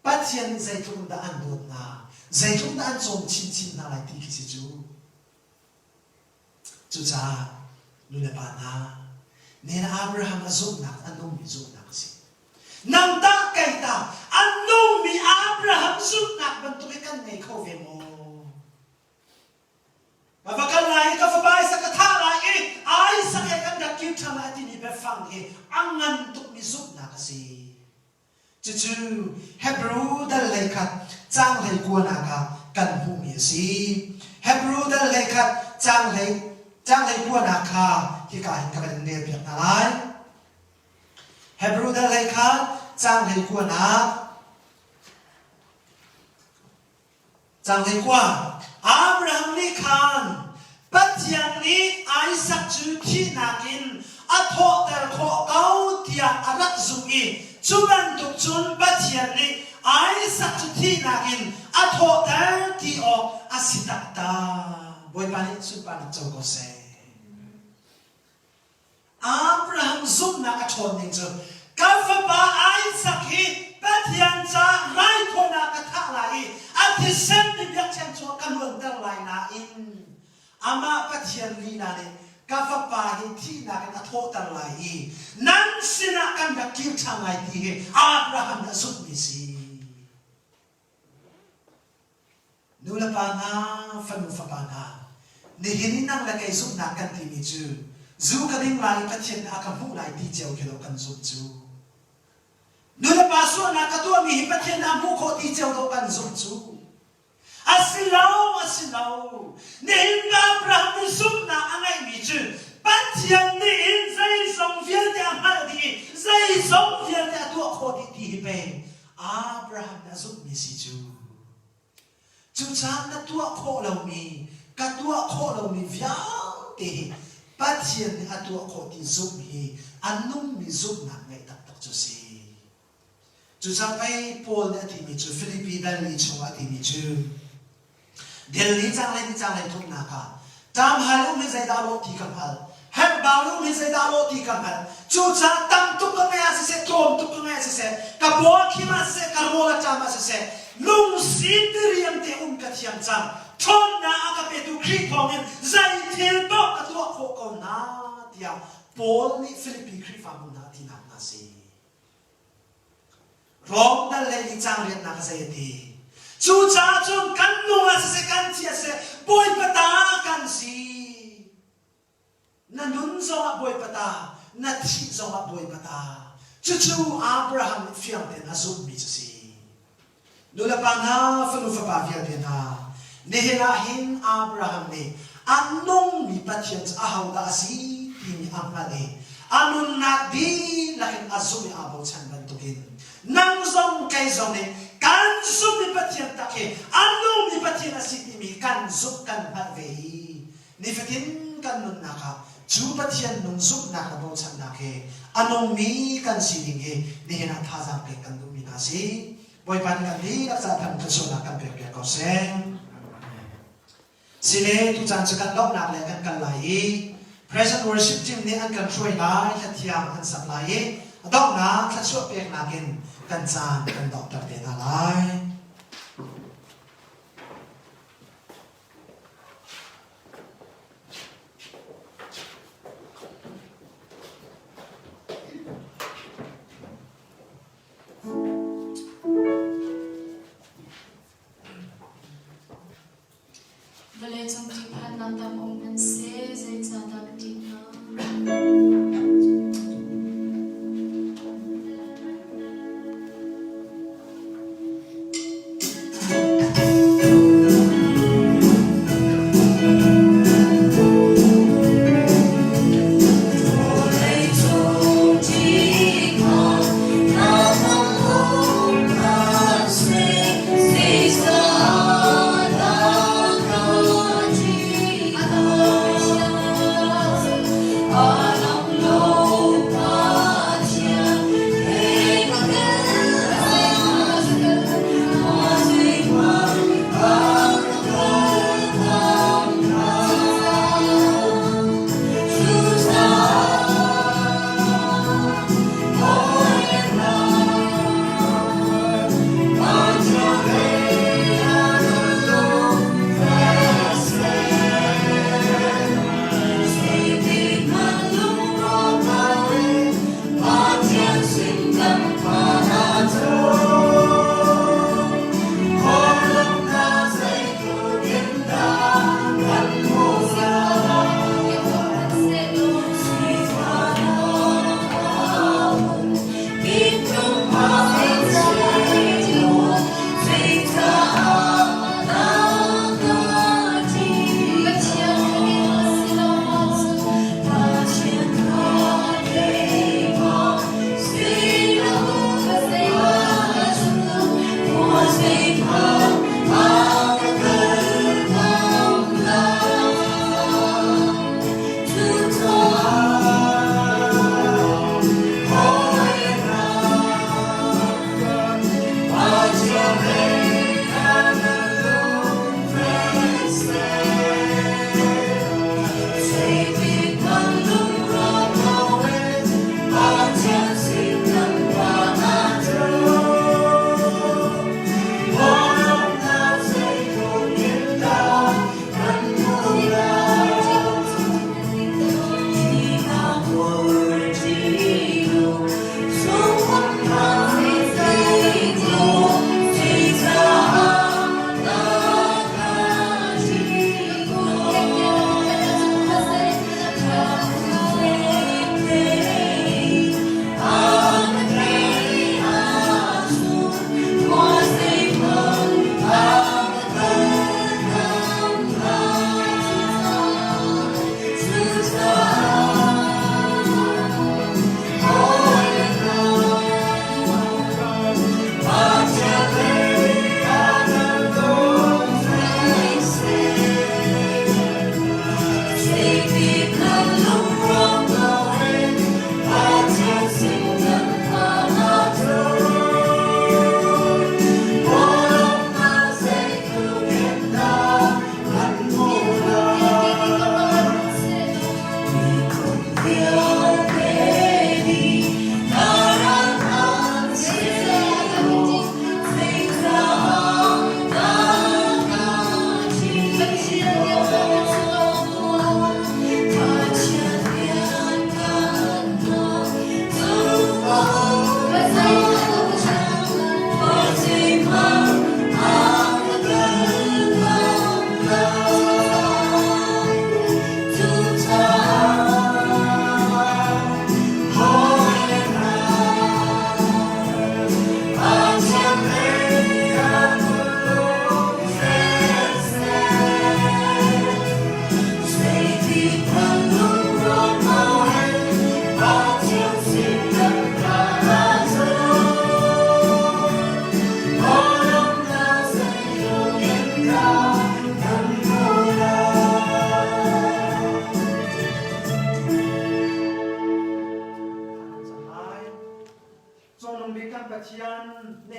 Pathian nih zeitluk in dah an dawt hna, zeitluk in dah an cawm chinchin hna lai ti khi si cu. Cucaah nulepa hna, nihin Abraham a zumhnak a nungmi zumhnak a si. Nang tah kei tah a nungmi Abraham zumhnak bantuk hi kan ngei kho ve maw? Ka va kal lai i ka fapa Isaac ka thah lai i Isaac he kan rak kir ṭhan lai a timi biafang hi a ngan tukmi zumhnak a si. Cucu Hebrew dal hleikhat caang hleikuanak ah kan hmuhmi a si. Hebrew dal hleikhat caang hlei caang hleikuanak kha hika hin ka van in relpiak hna lai. Hebrew dal hleikhat caang hleikuanak Caang hleikua Abraham nih khan Pathian nih Isaac cu thihnak in a thawhter khawh ko tiah a rak zumh i cu bantuk cun Pathian nih Isaac cu thihnak in a thawhter ti awk a si taktak. Bawipa nih sunparnak co ko seh. Abraham zumhnak a ṭhawn ning cu ka fapa Isaac hi Pathian caah raithawinak ka thah lai i a thisen nih biakṭheng cungah ka luanter lai nain amah Pathian lila nih ka fapa hi thihnak in a thawhter lai i nan sinah kan rak kir ṭhan lai ti hi Abraham nih a zumhmi a si. Nu le pa hna, fanu fapa hna, nihin i nang le kei zumhnak kan timi cu zu ka ding lai i Pathian nih a ka hmuh lai ti cio khi lo kan zumh cu. Nu le pa sualnak ka tuahmi hi Pathian nih a hmuh khawh ti cio dawh kan zumh cu. A si lo, a si lo. Nihin Abraham nih zumhnak a ngeihmi cu Pathian nih hin zeizong vialte a hngalh dih i zeizong vialte a tuah khawh dih ti hi pei Abraham nih a zumhmi si cu. Cucaah na tuah khawh lomi, ka tuah khawh lomi vialte hi Pathian nih a tuah khawh ti zumh hi a nungmi zumhnak ngeih taktak cu a si. Cucaah pei Paul nih a timi cu Filipi dal li chungah a timi cu Delhi canglei ni canglei thumnak ah ṭamhal um hi zeidah lawh ti ka hngalh. Herhbau um hi zeidah lawh ti ka hngalh. Cucaah tam tuk ka ngeih ah siseh, tlawm tuk ka ngeih ah siseh, ka paw a khim ah siseh, ka rawl a ṭam ah siseh, lungsi diriam te um ka thiam cang. Ṭhawnnak a ka petu Khrih thawngin zei thil paoh ka tuah khawh ko hna, tiah Paul nih Filipi Khrihfabu hna a tinak hna a si. Rom dal le li caang rianhnak a zei a ti. Cucaah cun kan nung ah siseh kan thi ah siseh Bawipa ta kan si. Na nun zongah Bawipa ta, na thih zongah Bawipa ta. Cucu Abraham nih fiang tein a zumhmi cu si. Nulepa hna, fanu fapa vialte hna, nihin ah hin Abraham nih a nungmi Pathian cu ahodah a si timi a hngalh i a nunnak dihlak in a zumh i aa bochan bantukin nang zong kei zong nih kan zumhmi Pathian tak hi a nungmi Pathian a si timi kan zumh kan hngalh ve i nifatin kan nunnak ah cu Pathian nung zumhnak le bochannak he a nungmi kan sining hi nihin ah thazaang pek kan duhmi hna si. Bawipa nih kan dihlak ca than thluachuahnak kan pek piak ko seh. Sile tucaan cu kan donghnak le kan kal lai i Present Worship Team nih an kan hruai lai, hlathiang an sak lai i a donghnak thluachuah peknak in kan caan kan donghter te hna lai. Vawleicung ṭihphannak tam um hmanhseh zeicahdah ka ṭih hnga?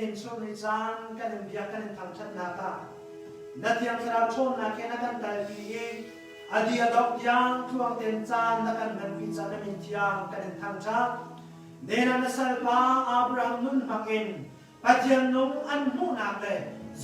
Nihin chun ni caan kan in biak kan in thangṭhatnak ah na Thiang Thlarau ṭhawnnak he na kan kalpi i a di a dongh tiang tluang tein caan na kan hmanpi caah na min thiang kan in thangṭhat. Nena na salpa Abraham nun hmang in Pathian nung an hmuhnak le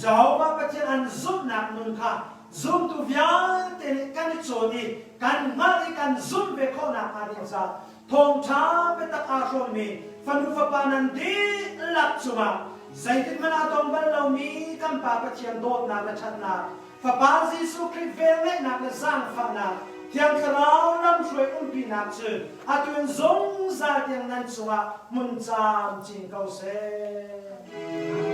Jehovah Pathian an zumhnak nun kha zumtu vialte nih kan i cawn i kan hngalh i kan zumh ve khawh nakhnga ding caah thawngṭha biatak aa hrawmmi fanu fapa nan dihlak cungah zeitik hmanh ah dong bal lomi kan Pa Pathian dawtnak le ṭhatnak Fapa Jesuh Khrih velngeihnak le zaangfahnak, Thiang Thlarau lamhruai umpinak cu atu in zungzal tiang nan cungah hmun camcin ko seh.